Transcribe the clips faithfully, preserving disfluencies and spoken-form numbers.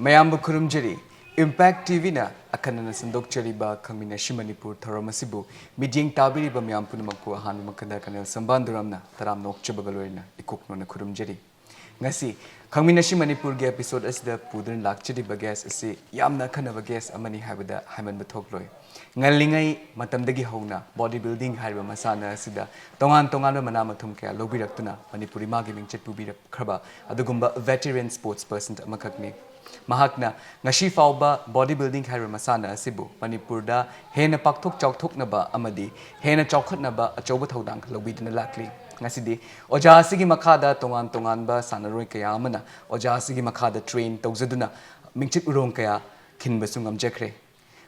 ꯃꯌꯥꯝꯕꯨ ꯈꯨꯔꯨꯝꯖꯔꯤ꯫ Impact T ꯚꯤꯅ ꯑꯈꯟꯅꯅ ꯁꯟꯗꯣꯛꯆꯔꯤꯕ ꯈꯪꯃꯤꯟꯅꯁꯤ ꯃꯅꯤꯄꯨꯔ ꯊꯧꯔꯝ ꯑꯁꯤꯕꯨ ꯃꯤꯠꯌꯦꯡ ꯇꯥꯕꯤꯔꯤꯕ ꯃꯌꯥꯝ ꯄꯨꯝꯅꯃꯛꯄꯨ ꯑꯍꯥꯟꯕ ꯃꯛꯇꯗ ꯀꯔꯅꯦꯜ ꯁꯝꯕꯥꯟꯗꯨꯔꯝꯅ ꯇꯔꯥꯝꯅ ꯑꯣꯛꯆꯕꯒ ꯂꯣꯏꯅꯅ ꯏꯀꯣꯛꯅꯣꯅ ꯈꯨꯔꯨꯝꯖꯔꯤ꯫ ꯉꯁꯤ ꯈꯪꯃꯤꯟꯅꯁꯤ ꯃꯅꯤꯄꯨꯔꯒꯤ episode ꯑꯁꯤꯗ ꯄꯨꯗꯨꯅ ꯂꯥꯛꯆꯔꯤꯕ guest ꯑꯁꯤ ꯌꯥꯝꯅ ꯑꯈꯟꯅꯕ guest ꯑꯃꯅꯤ ꯍꯥꯏꯕꯗ ꯍꯥꯏꯃꯟꯕ ꯊꯣꯛꯂꯣꯏ꯫ ꯉꯜꯂꯤꯉꯩ ꯃꯇꯝꯗꯒꯤ ꯍꯧꯅ body building ꯍꯥꯏꯔꯤꯕ ꯃꯁꯥꯟꯅ ꯑꯁꯤꯗ ꯇꯣꯉꯥꯟ ꯇꯣꯉꯥꯟꯕ ꯃꯅꯥ ꯃꯊꯨꯝ ꯀꯌꯥ ꯂꯧꯕꯤꯔꯛꯇꯨꯅ ꯃꯅꯤꯄꯨꯔ ꯏꯃꯥꯒꯤ ꯃꯤꯡꯆꯠ ꯄꯨꯕꯤꯔꯛꯈ꯭ꯔꯕ ꯑꯗꯨꯒꯨꯝꯕ veteran sports person ꯑꯃꯈꯛꯅꯤ꯫ ꯃꯍꯥꯛꯅ ꯉꯁꯤ ꯐꯥꯎꯕ body building ꯍꯥꯏꯔꯤꯕ ꯃꯁꯥꯟꯅ ꯑꯁꯤꯕꯨ ꯃꯅꯤꯄꯨꯔꯗ ꯍꯦꯟꯅ ꯄꯥꯛꯊꯣꯛ ꯆꯥꯎꯊꯣꯛꯅꯕ ꯑꯃꯗꯤ ꯍꯦꯟꯅ ꯆꯥꯎꯈꯠꯅꯕ ꯑꯆꯧꯕ ꯊꯧꯗꯥꯡ ꯂꯧꯕꯤꯗꯨꯅ ꯂꯥꯛꯂꯤ꯫ ꯉꯁꯤꯗꯤ ꯑꯣꯖꯥ ꯑꯁꯤꯒꯤ ꯃꯈꯥꯗ ꯇꯣꯉꯥꯟ ꯇꯣꯉꯥꯟꯕ ꯁꯥꯟꯅꯔꯣꯏ ꯀꯌꯥ ꯑꯃꯅ ꯑꯣꯖꯥ ꯑꯁꯤꯒꯤ ꯃꯈꯥꯗ train ꯇꯧꯖꯗꯨꯅ ꯃꯤꯡꯆꯠ ꯎꯔꯣꯡ ꯀꯌꯥ ꯈꯤꯟꯕꯁꯨ ꯉꯝꯖꯈ꯭ꯔꯦ꯫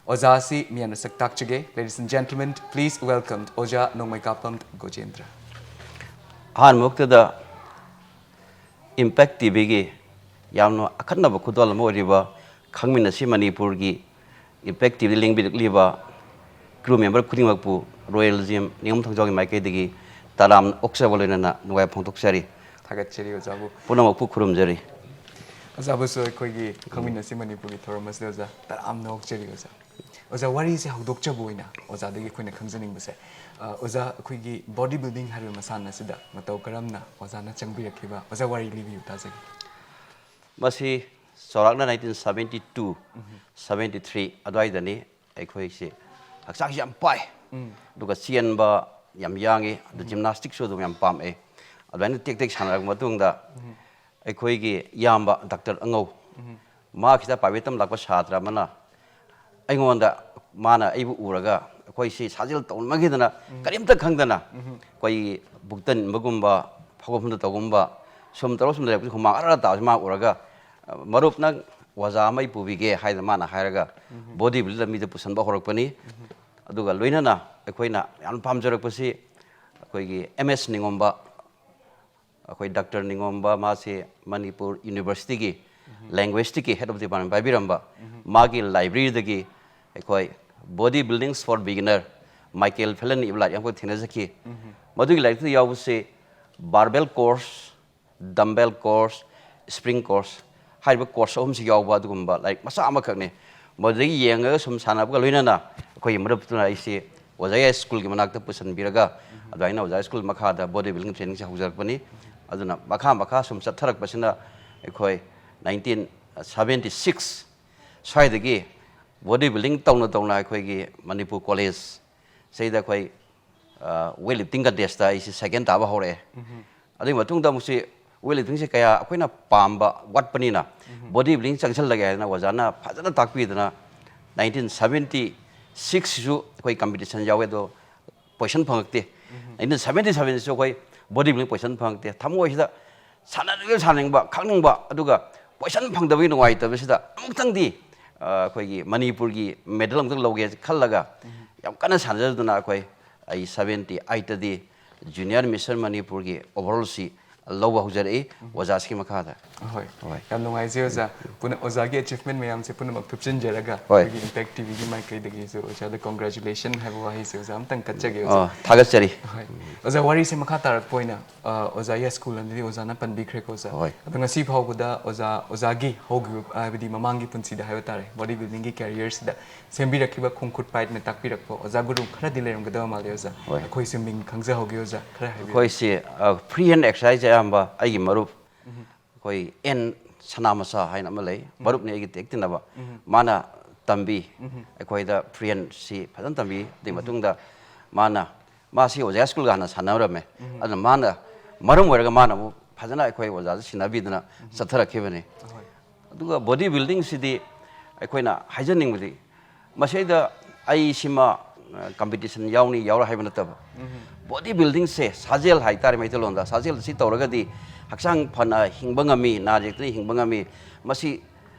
ꯑꯣꯖꯥ ꯑꯁꯤ ꯃꯤꯌꯥꯝꯅ ꯁꯛ ꯇꯥꯛꯆꯒꯦ꯫ Ladies and gentlemen, please welcome ꯑꯣꯖꯥ ꯅꯣꯡꯃꯩꯀꯥꯄꯝ ꯒꯣꯖꯦꯟꯗ꯭ꯔ꯫ ꯑꯍꯥꯟꯕꯃꯛꯇꯗ Impact ꯇꯤ ꯚꯤꯒꯤ ꯌꯥꯝꯅ ꯑꯈꯟꯅꯕ ꯈꯨꯗꯣꯜ ꯑꯃ ꯑꯣꯏꯔꯤꯕ ꯈꯪꯃꯤꯟꯅꯁꯤ ꯃꯅꯤꯄꯨꯔꯒꯤ Impact ꯇꯤ ꯚꯤꯗ ꯂꯦꯡꯕꯤꯔꯛꯂꯤꯕ crew member ꯈꯨꯗꯤꯡꯃꯛꯄꯨ Royal Gym ꯅꯤꯉꯣꯝ ꯊꯣꯡꯖꯥꯎꯒꯤ ꯃꯥꯏꯀꯩꯗꯒꯤ ꯇꯔꯥꯝꯅ ꯑꯣꯛꯆꯕ ꯂꯣꯏꯅꯅ ꯅꯨꯡꯉꯥꯏꯕ ꯐꯣꯡꯗꯣꯛꯆꯔꯤ꯫ ꯊꯥꯒꯠꯆꯔꯤ ꯑꯣꯖꯥꯕꯨ꯫ ꯄꯨꯝꯅꯃꯛꯄꯨ ꯈꯨꯔꯨꯝꯖꯔꯤ꯫ ꯑꯣꯖꯥꯕꯨꯁꯨ ꯑꯩꯈꯣꯏꯒꯤ ꯈꯪꯃꯤꯟꯅꯁꯤ ꯃꯅꯤꯄꯨꯔꯒꯤ ꯊꯧꯔꯝ ꯑꯁꯤꯗ ꯑꯣꯖꯥ ꯇꯔꯥꯝꯅ ꯑꯣꯛꯆꯔꯤ ꯑꯣꯖꯥ꯫ ꯑꯣꯖꯥ, ꯋꯥꯔꯤꯁꯦ ꯍꯧꯗꯣꯛꯆꯕ ꯑꯣꯏꯅ ꯑꯣꯖꯥꯗꯒꯤ ꯑꯩꯈꯣꯏꯅ ꯈꯪꯖꯅꯤꯡꯕꯁꯦ, ꯑ, ꯑꯣꯖꯥ, ꯑꯩꯈꯣꯏꯒꯤ body building ꯍꯥꯏꯔꯤꯕ ꯃꯁꯥꯟꯅ ꯑꯁꯤꯗ ꯃꯇꯧ ꯀꯔꯝꯅ ꯑꯣꯖꯥꯅ ꯆꯪꯕꯤꯔꯛꯈꯤꯕ? ꯑꯣꯖꯥ, ꯋꯥꯔꯤ ꯂꯤꯕꯤꯌꯨ, ꯇꯥꯖꯒꯦ꯫ ꯃꯁꯤ ꯆꯥꯎꯔꯥꯛꯅ nineteen seventy two, seventy three ꯑꯗꯨꯋꯥꯏꯗꯅꯤ꯫ ꯑꯩꯈꯣꯏꯁꯦ ꯍꯛꯆꯥꯡꯁꯤ ꯌꯥꯝ ꯄꯥꯏ, ꯑꯗꯨꯒ ꯆꯦꯟꯕ ꯌꯥꯝ ꯌꯥꯡꯉꯤ, ꯑꯗꯨ gymnasticꯁꯨ ꯑꯗꯨꯝ ꯌꯥꯝ ꯄꯥꯝꯃꯛꯑꯦ꯫ ꯑꯗꯨꯃꯥꯏꯅ ꯇꯦꯛ ꯇꯦꯛ ꯁꯥꯟꯅꯔꯛꯄ ꯃꯇꯨꯡꯗ ꯑꯩꯈꯣꯏꯒꯤ ꯏꯌꯥꯝꯕ ꯗꯥꯛꯇꯔ ꯑꯉꯧ, ꯃꯥ ꯈꯤꯇ private ꯇꯝ ꯂꯥꯛꯄ ꯁꯥꯇ꯭ꯔ ꯑꯃꯅ ꯑꯩꯉꯣꯟꯗ, ꯃꯥꯅ ꯑꯩꯕꯨ ꯎꯔꯒ ꯑꯩꯈꯣꯏꯁꯤ ꯁꯥꯖꯦꯜ ꯇꯧꯃꯟꯈꯤꯗꯅ ꯀꯔꯤꯝꯇ ꯈꯪꯗꯅ ꯑꯩꯈꯣꯏꯒꯤ ꯕꯨꯛꯇꯟ ꯏꯟꯕꯒꯨꯝꯕ, ꯐꯥꯎꯒꯠꯐꯝꯗ ꯇꯧꯒꯨꯝꯕ, ꯁꯨꯝ ꯇꯧꯔ ꯁꯨꯝ ꯂꯩꯔꯛꯄꯁꯤ ꯍꯨꯃꯥꯡ ꯑꯔ ꯑꯔ ꯇꯥꯕꯁꯤ ꯃꯥ ꯎꯔꯒ, "ꯃꯔꯨꯞ, ꯅꯪ ꯑꯣꯖꯥ ꯑꯃ ꯑꯩ ꯄꯨꯕꯤꯒꯦ" ꯍꯥꯏꯗꯅ ꯃꯥꯅ ꯍꯥꯏꯔꯒ body building ꯂꯝꯕꯤꯗ ꯄꯨꯁꯟꯕ ꯍꯧꯔꯛꯄꯅꯤ꯫ ꯑꯗꯨꯒ ꯂꯣꯏꯅꯅ ꯑꯩꯈꯣꯏꯅ ꯌꯥꯝ ꯄꯥꯝꯖꯔꯛꯄꯁꯤ ꯑꯩꯈꯣꯏꯒꯤ ꯑꯦꯝ ꯑꯦꯁ ꯅꯤꯉꯣꯝꯕ, ꯑꯩꯈꯣꯏ ꯗꯥꯛꯇꯔ ꯅꯤꯉꯣꯝꯕ, ꯃꯥꯁꯤ ꯃꯅꯤꯄꯨꯔ ꯌꯨꯅꯤꯚꯔꯁꯤꯇꯤꯒꯤ ꯂꯦꯡꯒ꯭ꯋꯦꯖꯇꯤꯛꯀꯤ head of department ꯄꯥꯏꯕꯤꯔꯝꯕ, ꯃꯥꯒꯤ libraryꯗꯒꯤ ꯑꯩꯈꯣꯏ Body Buildings for Beginner, Michael Phelan ꯏꯕ ꯂꯥꯏꯔꯤꯛ ꯑꯃꯈꯛ ꯊꯦꯡꯅꯖꯈꯤ꯫ ꯃꯗꯨꯒꯤ ꯂꯥꯏꯔꯤꯛꯇꯨꯗ ꯌꯥꯎꯕꯁꯤ barbell curls, dumbbell curls, spring curls ꯍꯥꯏꯔꯤꯕ ꯀꯣꯔꯁ ꯑꯍꯨꯝꯁꯤ ꯌꯥꯎꯕ ꯑꯗꯨꯒꯨꯝꯕ ꯂꯥꯏꯔꯤꯛ ꯃꯆꯥ ꯑꯃꯈꯛꯅꯤ꯫ ꯃꯗꯨꯗꯒꯤ ꯌꯦꯡꯉꯒ ꯁꯨꯝ ꯁꯥꯟꯅꯕꯒ ꯂꯣꯏꯅꯅ ꯑꯩꯈꯣꯏꯒꯤ ꯃꯔꯨꯞꯇꯨꯅ ꯑꯩꯁꯤ ꯑꯣꯖꯥ ꯌꯥꯏ ꯁ꯭ꯀꯨꯜꯒꯤ ꯃꯅꯥꯛꯇ ꯄꯨꯁꯤꯟꯕꯤꯔꯒ, ꯑꯗꯨꯃꯥꯏꯅ ꯑꯣꯖꯥ ꯁ꯭ꯀꯨꯜ ꯃꯈꯥꯗ ꯕꯣꯗꯤ ꯕꯤꯜꯗꯤꯡ ꯇ꯭ꯔꯦꯅꯤꯡꯁꯦ ꯍꯧꯖꯔꯛꯄꯅꯤ꯫ ꯑꯗꯨꯅ ꯃꯈꯥ ꯃꯈꯥ ꯁꯨꯝ ꯆꯠꯊꯔꯛꯄꯁꯤꯅ ꯑꯩꯈꯣꯏ ꯅꯥꯏꯟꯇꯤꯟ ꯁꯕꯦꯟꯇꯤ ꯁꯤꯛꯁ ꯁ꯭ꯋꯥꯏꯗꯒꯤ ꯕꯣꯗꯤ ꯕꯤꯜꯗꯤꯡ ꯇꯧꯅ ꯇꯧꯅ ꯑꯩꯈꯣꯏꯒꯤ ꯃꯅꯤꯄꯨꯔ ꯀꯣꯂꯦꯖ ꯁꯤꯗ ꯑꯩꯈꯣꯏ ꯋꯦꯠ ꯂꯤꯐꯇꯤꯡ ꯀꯟꯇꯦꯁꯇ ꯑꯩꯁꯤ ꯁꯦꯀꯦꯟ ꯇꯥꯕ ꯍꯧꯔꯛꯑꯦ꯫ ꯑꯗꯨꯒꯤ ꯃꯇꯨꯡꯗ ꯑꯃꯨꯛꯁꯤ ꯋꯦꯠ ꯂꯤꯐꯇꯤꯡꯁꯦ ꯀꯌꯥ ꯑꯩꯈꯣꯏꯅ ꯄꯥꯝꯕ ꯋꯥꯠꯄꯅꯤꯅ ꯕꯣꯗꯤ ꯕꯤꯜꯗꯤꯡ ꯆꯪꯁꯤꯜꯂꯒꯦ ꯍꯥꯏꯗꯅ ꯑꯣꯖꯥꯅ ꯐꯖꯅ ꯇꯥꯛꯄꯤꯗꯅ ꯅꯥꯏꯟꯇꯤꯟ ꯁꯕꯦꯟꯇꯤ ꯁꯤꯛꯁꯁꯤꯁꯨ ꯑꯩꯈꯣꯏ ꯀꯝꯄꯤꯇꯤꯁꯟ ꯌꯥꯎꯋꯦ, ꯑꯗꯣ ꯄꯣꯖꯤꯁꯟ ꯐꯪꯉꯛꯇꯦ꯫ ꯅꯥꯏꯟꯇꯤꯟ ꯁꯕꯦꯟꯇꯤ ꯁꯕꯦꯟꯁꯤꯁꯨ ꯑꯩꯈꯣꯏ ꯕꯣꯗꯤ ꯕꯤꯜꯗꯤꯡ ꯄꯣꯖꯤꯁꯟ ꯐꯪꯉꯛꯇꯦ꯫ ꯊꯃꯣꯏꯁꯤꯗ ꯁꯥꯟꯅꯅꯤꯡ ꯁꯥꯟꯅꯅꯤꯡꯕ, ꯈꯪꯅꯤꯡꯕ, ꯑꯗꯨꯒ ꯄꯣꯖꯤꯁꯟ ꯐꯪꯗꯕꯒꯤ ꯅꯨꯡꯉꯥꯏꯇꯕꯁꯤꯗ ꯑꯃꯨꯛꯇꯪꯗꯤ, ꯑ, ꯑꯩꯈꯣꯏꯒꯤ ꯃꯅꯤꯄꯨꯔꯒꯤ ꯃꯦꯗꯜ ꯑꯃꯨꯛꯇꯪ ꯂꯧꯒꯦ ꯈꯜꯂꯒ ꯌꯥꯝ ꯀꯟꯅ ꯁꯥꯟꯅꯖꯗꯨꯅ ꯑꯩꯈꯣꯏ, ꯑꯩ ꯁꯕꯦꯟꯇꯤ ꯑꯩꯠꯇꯗꯤ ꯖꯨꯅꯤꯌꯔ ꯃꯤꯁ ꯃꯅꯤꯄꯨꯔꯒꯤ ꯑꯣꯚꯔꯑꯣꯜꯁꯤ ꯂꯧꯕ ꯍꯧꯖꯔꯛꯏ ꯑꯣꯖꯥꯁꯤꯒꯤ ꯃꯈꯥꯗ꯫ ꯍꯣꯏ꯫ ꯍꯣꯏ꯫ ꯌꯥꯝ ꯅꯨꯡꯉꯥꯏꯖꯩ ꯑꯣꯖꯥ꯫ ꯄꯨꯟꯅ ꯑꯣꯖꯥꯒꯤ ꯑꯦꯆꯤꯚꯃꯦꯟ ꯃꯌꯥꯝꯁꯦ ꯄꯨꯝꯅꯃꯛ ꯊꯨꯞꯆꯤꯟꯖꯔꯒ ꯍꯣꯏ꯫ ꯑꯩꯈꯣꯏꯒꯤ ꯏꯝꯄꯦꯛ ꯇꯤꯚꯤꯒꯤ ꯃꯥꯏꯀꯩꯗꯒꯤꯁꯨ ꯑꯣꯖꯥꯗ ꯀꯣꯡꯒ꯭ꯔꯦꯆꯨꯂꯦꯁꯟ ꯍꯥꯏꯕ ꯋꯥꯍꯩꯁꯦ ꯑꯣꯖꯥ ꯑꯝꯇꯪ ꯀꯠꯆꯒꯦ ꯑꯣꯖꯥ꯫ ꯑ, ꯊꯥꯒꯠꯆꯔꯤ꯫ ꯍꯣꯏ꯫ ꯑꯣꯖꯥ, ꯋꯥꯔꯤꯁꯦ ꯃꯈꯥ ꯇꯥꯔꯛꯄ ꯑꯣꯏꯅ, ꯑ, ꯑꯣꯖꯥ ꯌꯥꯏ ꯁ꯭ꯀꯨꯜ ꯑꯅꯤꯗꯤ ꯑꯣꯖꯥꯅ ꯄꯟꯕꯤꯈ꯭ꯔꯦꯀꯣ ꯑꯣꯖꯥ꯫ ꯍꯣꯏ꯫ ꯑꯗꯣ ꯉꯁꯤ ꯐꯥꯎꯕꯗ ꯑꯣꯖꯥ, ꯑꯣꯖꯥꯒꯤ ꯍꯧꯈꯤꯕ, ꯍꯥꯏꯕꯗꯤ ꯃꯃꯥꯡꯒꯤ ꯄꯨꯟꯁꯤꯗ ꯍꯥꯏꯕ ꯇꯥꯔꯦ, ꯕꯣꯗꯤ ꯕꯤꯜꯗꯤꯡꯒꯤ ꯀꯦꯔꯤꯌꯔꯁꯤꯗ ꯁꯦꯝꯕꯤꯔꯛꯈꯤꯕ ꯈꯣꯡꯈꯨꯠ ꯄꯥꯏꯗꯅ ꯇꯥꯛꯄꯤꯔꯛꯄ ꯑꯣꯖꯥ ꯒꯨꯔꯨ ꯈꯔꯗꯤ ꯂꯩꯔꯝꯒꯗꯕ ꯃꯥꯜꯂꯦ ꯑꯣꯖꯥ꯫ ꯍꯣꯏ꯫ ꯑꯩꯈꯣꯏꯁꯨ ꯃꯤꯡ ꯈꯪꯖꯍꯧꯒꯦ ꯑꯣꯖꯥ, ꯈꯔ ꯍꯥꯏꯕꯤꯌꯨ꯫ ꯑꯩꯈꯣꯏꯁꯤ, ꯑ, ꯐ꯭ꯔꯤ ꯍꯦꯟ ꯑꯦꯛꯁꯔꯁꯥꯏꯁ ꯑꯌꯥꯝꯕ ꯑꯩꯒꯤ ꯃꯔꯨꯞ ꯑꯩꯈꯣꯏ ꯑꯦꯟ ꯁꯅꯥꯃꯆꯥ ꯍꯥꯏꯅ ꯑꯃ ꯂꯩ, ꯃꯔꯨꯞꯅꯤ ꯑꯩꯒꯤ ꯇꯦꯛ ꯇꯤꯟꯅꯕ꯫ ꯃꯥꯅ ꯇꯝꯕꯤ, ꯑꯩꯈꯣꯏꯗ ꯐ꯭ꯔꯤ ꯍꯦꯟꯁꯤ ꯐꯖꯅ ꯇꯝꯕꯤ꯫ ꯑꯗꯨꯒꯤ ꯃꯇꯨꯡꯗ ꯃꯥꯅ, ꯃꯥꯁꯤ ꯑꯣꯖꯥ ꯁ꯭ꯀꯨꯜꯒ ꯍꯥꯟꯅ ꯁꯥꯟꯅꯔꯝꯃꯦ꯫ ꯑꯗꯨꯅ ꯃꯥꯅ ꯃꯔꯝ ꯑꯣꯏꯔꯒ ꯃꯥꯅ ꯑꯃꯨꯛ ꯐꯖꯅ ꯑꯩꯈꯣꯏ ꯑꯣꯖꯥꯗ ꯁꯤꯟꯅꯕꯤꯗꯅ ꯆꯠꯊꯔꯛꯈꯤꯕꯅꯤ꯫ ꯍꯣꯏ꯫ ꯑꯗꯨꯒ ꯕꯣꯗꯤ ꯕꯤꯜꯗꯤꯡꯁꯤꯗꯤ ꯑꯩꯈꯣꯏꯅ ꯍꯥꯏꯖꯅꯤꯡꯕꯗꯤ, ꯃꯁꯤꯗ ꯑꯩꯁꯤꯃ, ꯑ, ꯀꯝꯄꯤꯇꯤꯁꯟ ꯌꯥꯎꯅꯤ ꯌꯥꯎꯔꯣꯏ ꯍꯥꯏꯕ ꯅꯠꯇꯕ, ꯕꯣꯗꯤ ꯕꯤꯜꯗꯤꯡꯁꯦ, ꯁꯥꯖꯦꯜ ꯍꯥꯏꯇꯥꯔꯦ ꯃꯩꯇꯩꯂꯣꯟꯗ, ꯁꯥꯖꯦꯜ ꯑꯁꯤ ꯇꯧꯔꯒꯗꯤ ꯍꯛꯆꯥꯡ ꯐꯅ ꯍꯤꯡꯕ ꯉꯝꯃꯤ, ꯅꯥ ꯌꯦꯛꯇꯅ ꯍꯤꯡꯕ ꯉꯝꯃꯤ꯫ ꯃꯁꯤ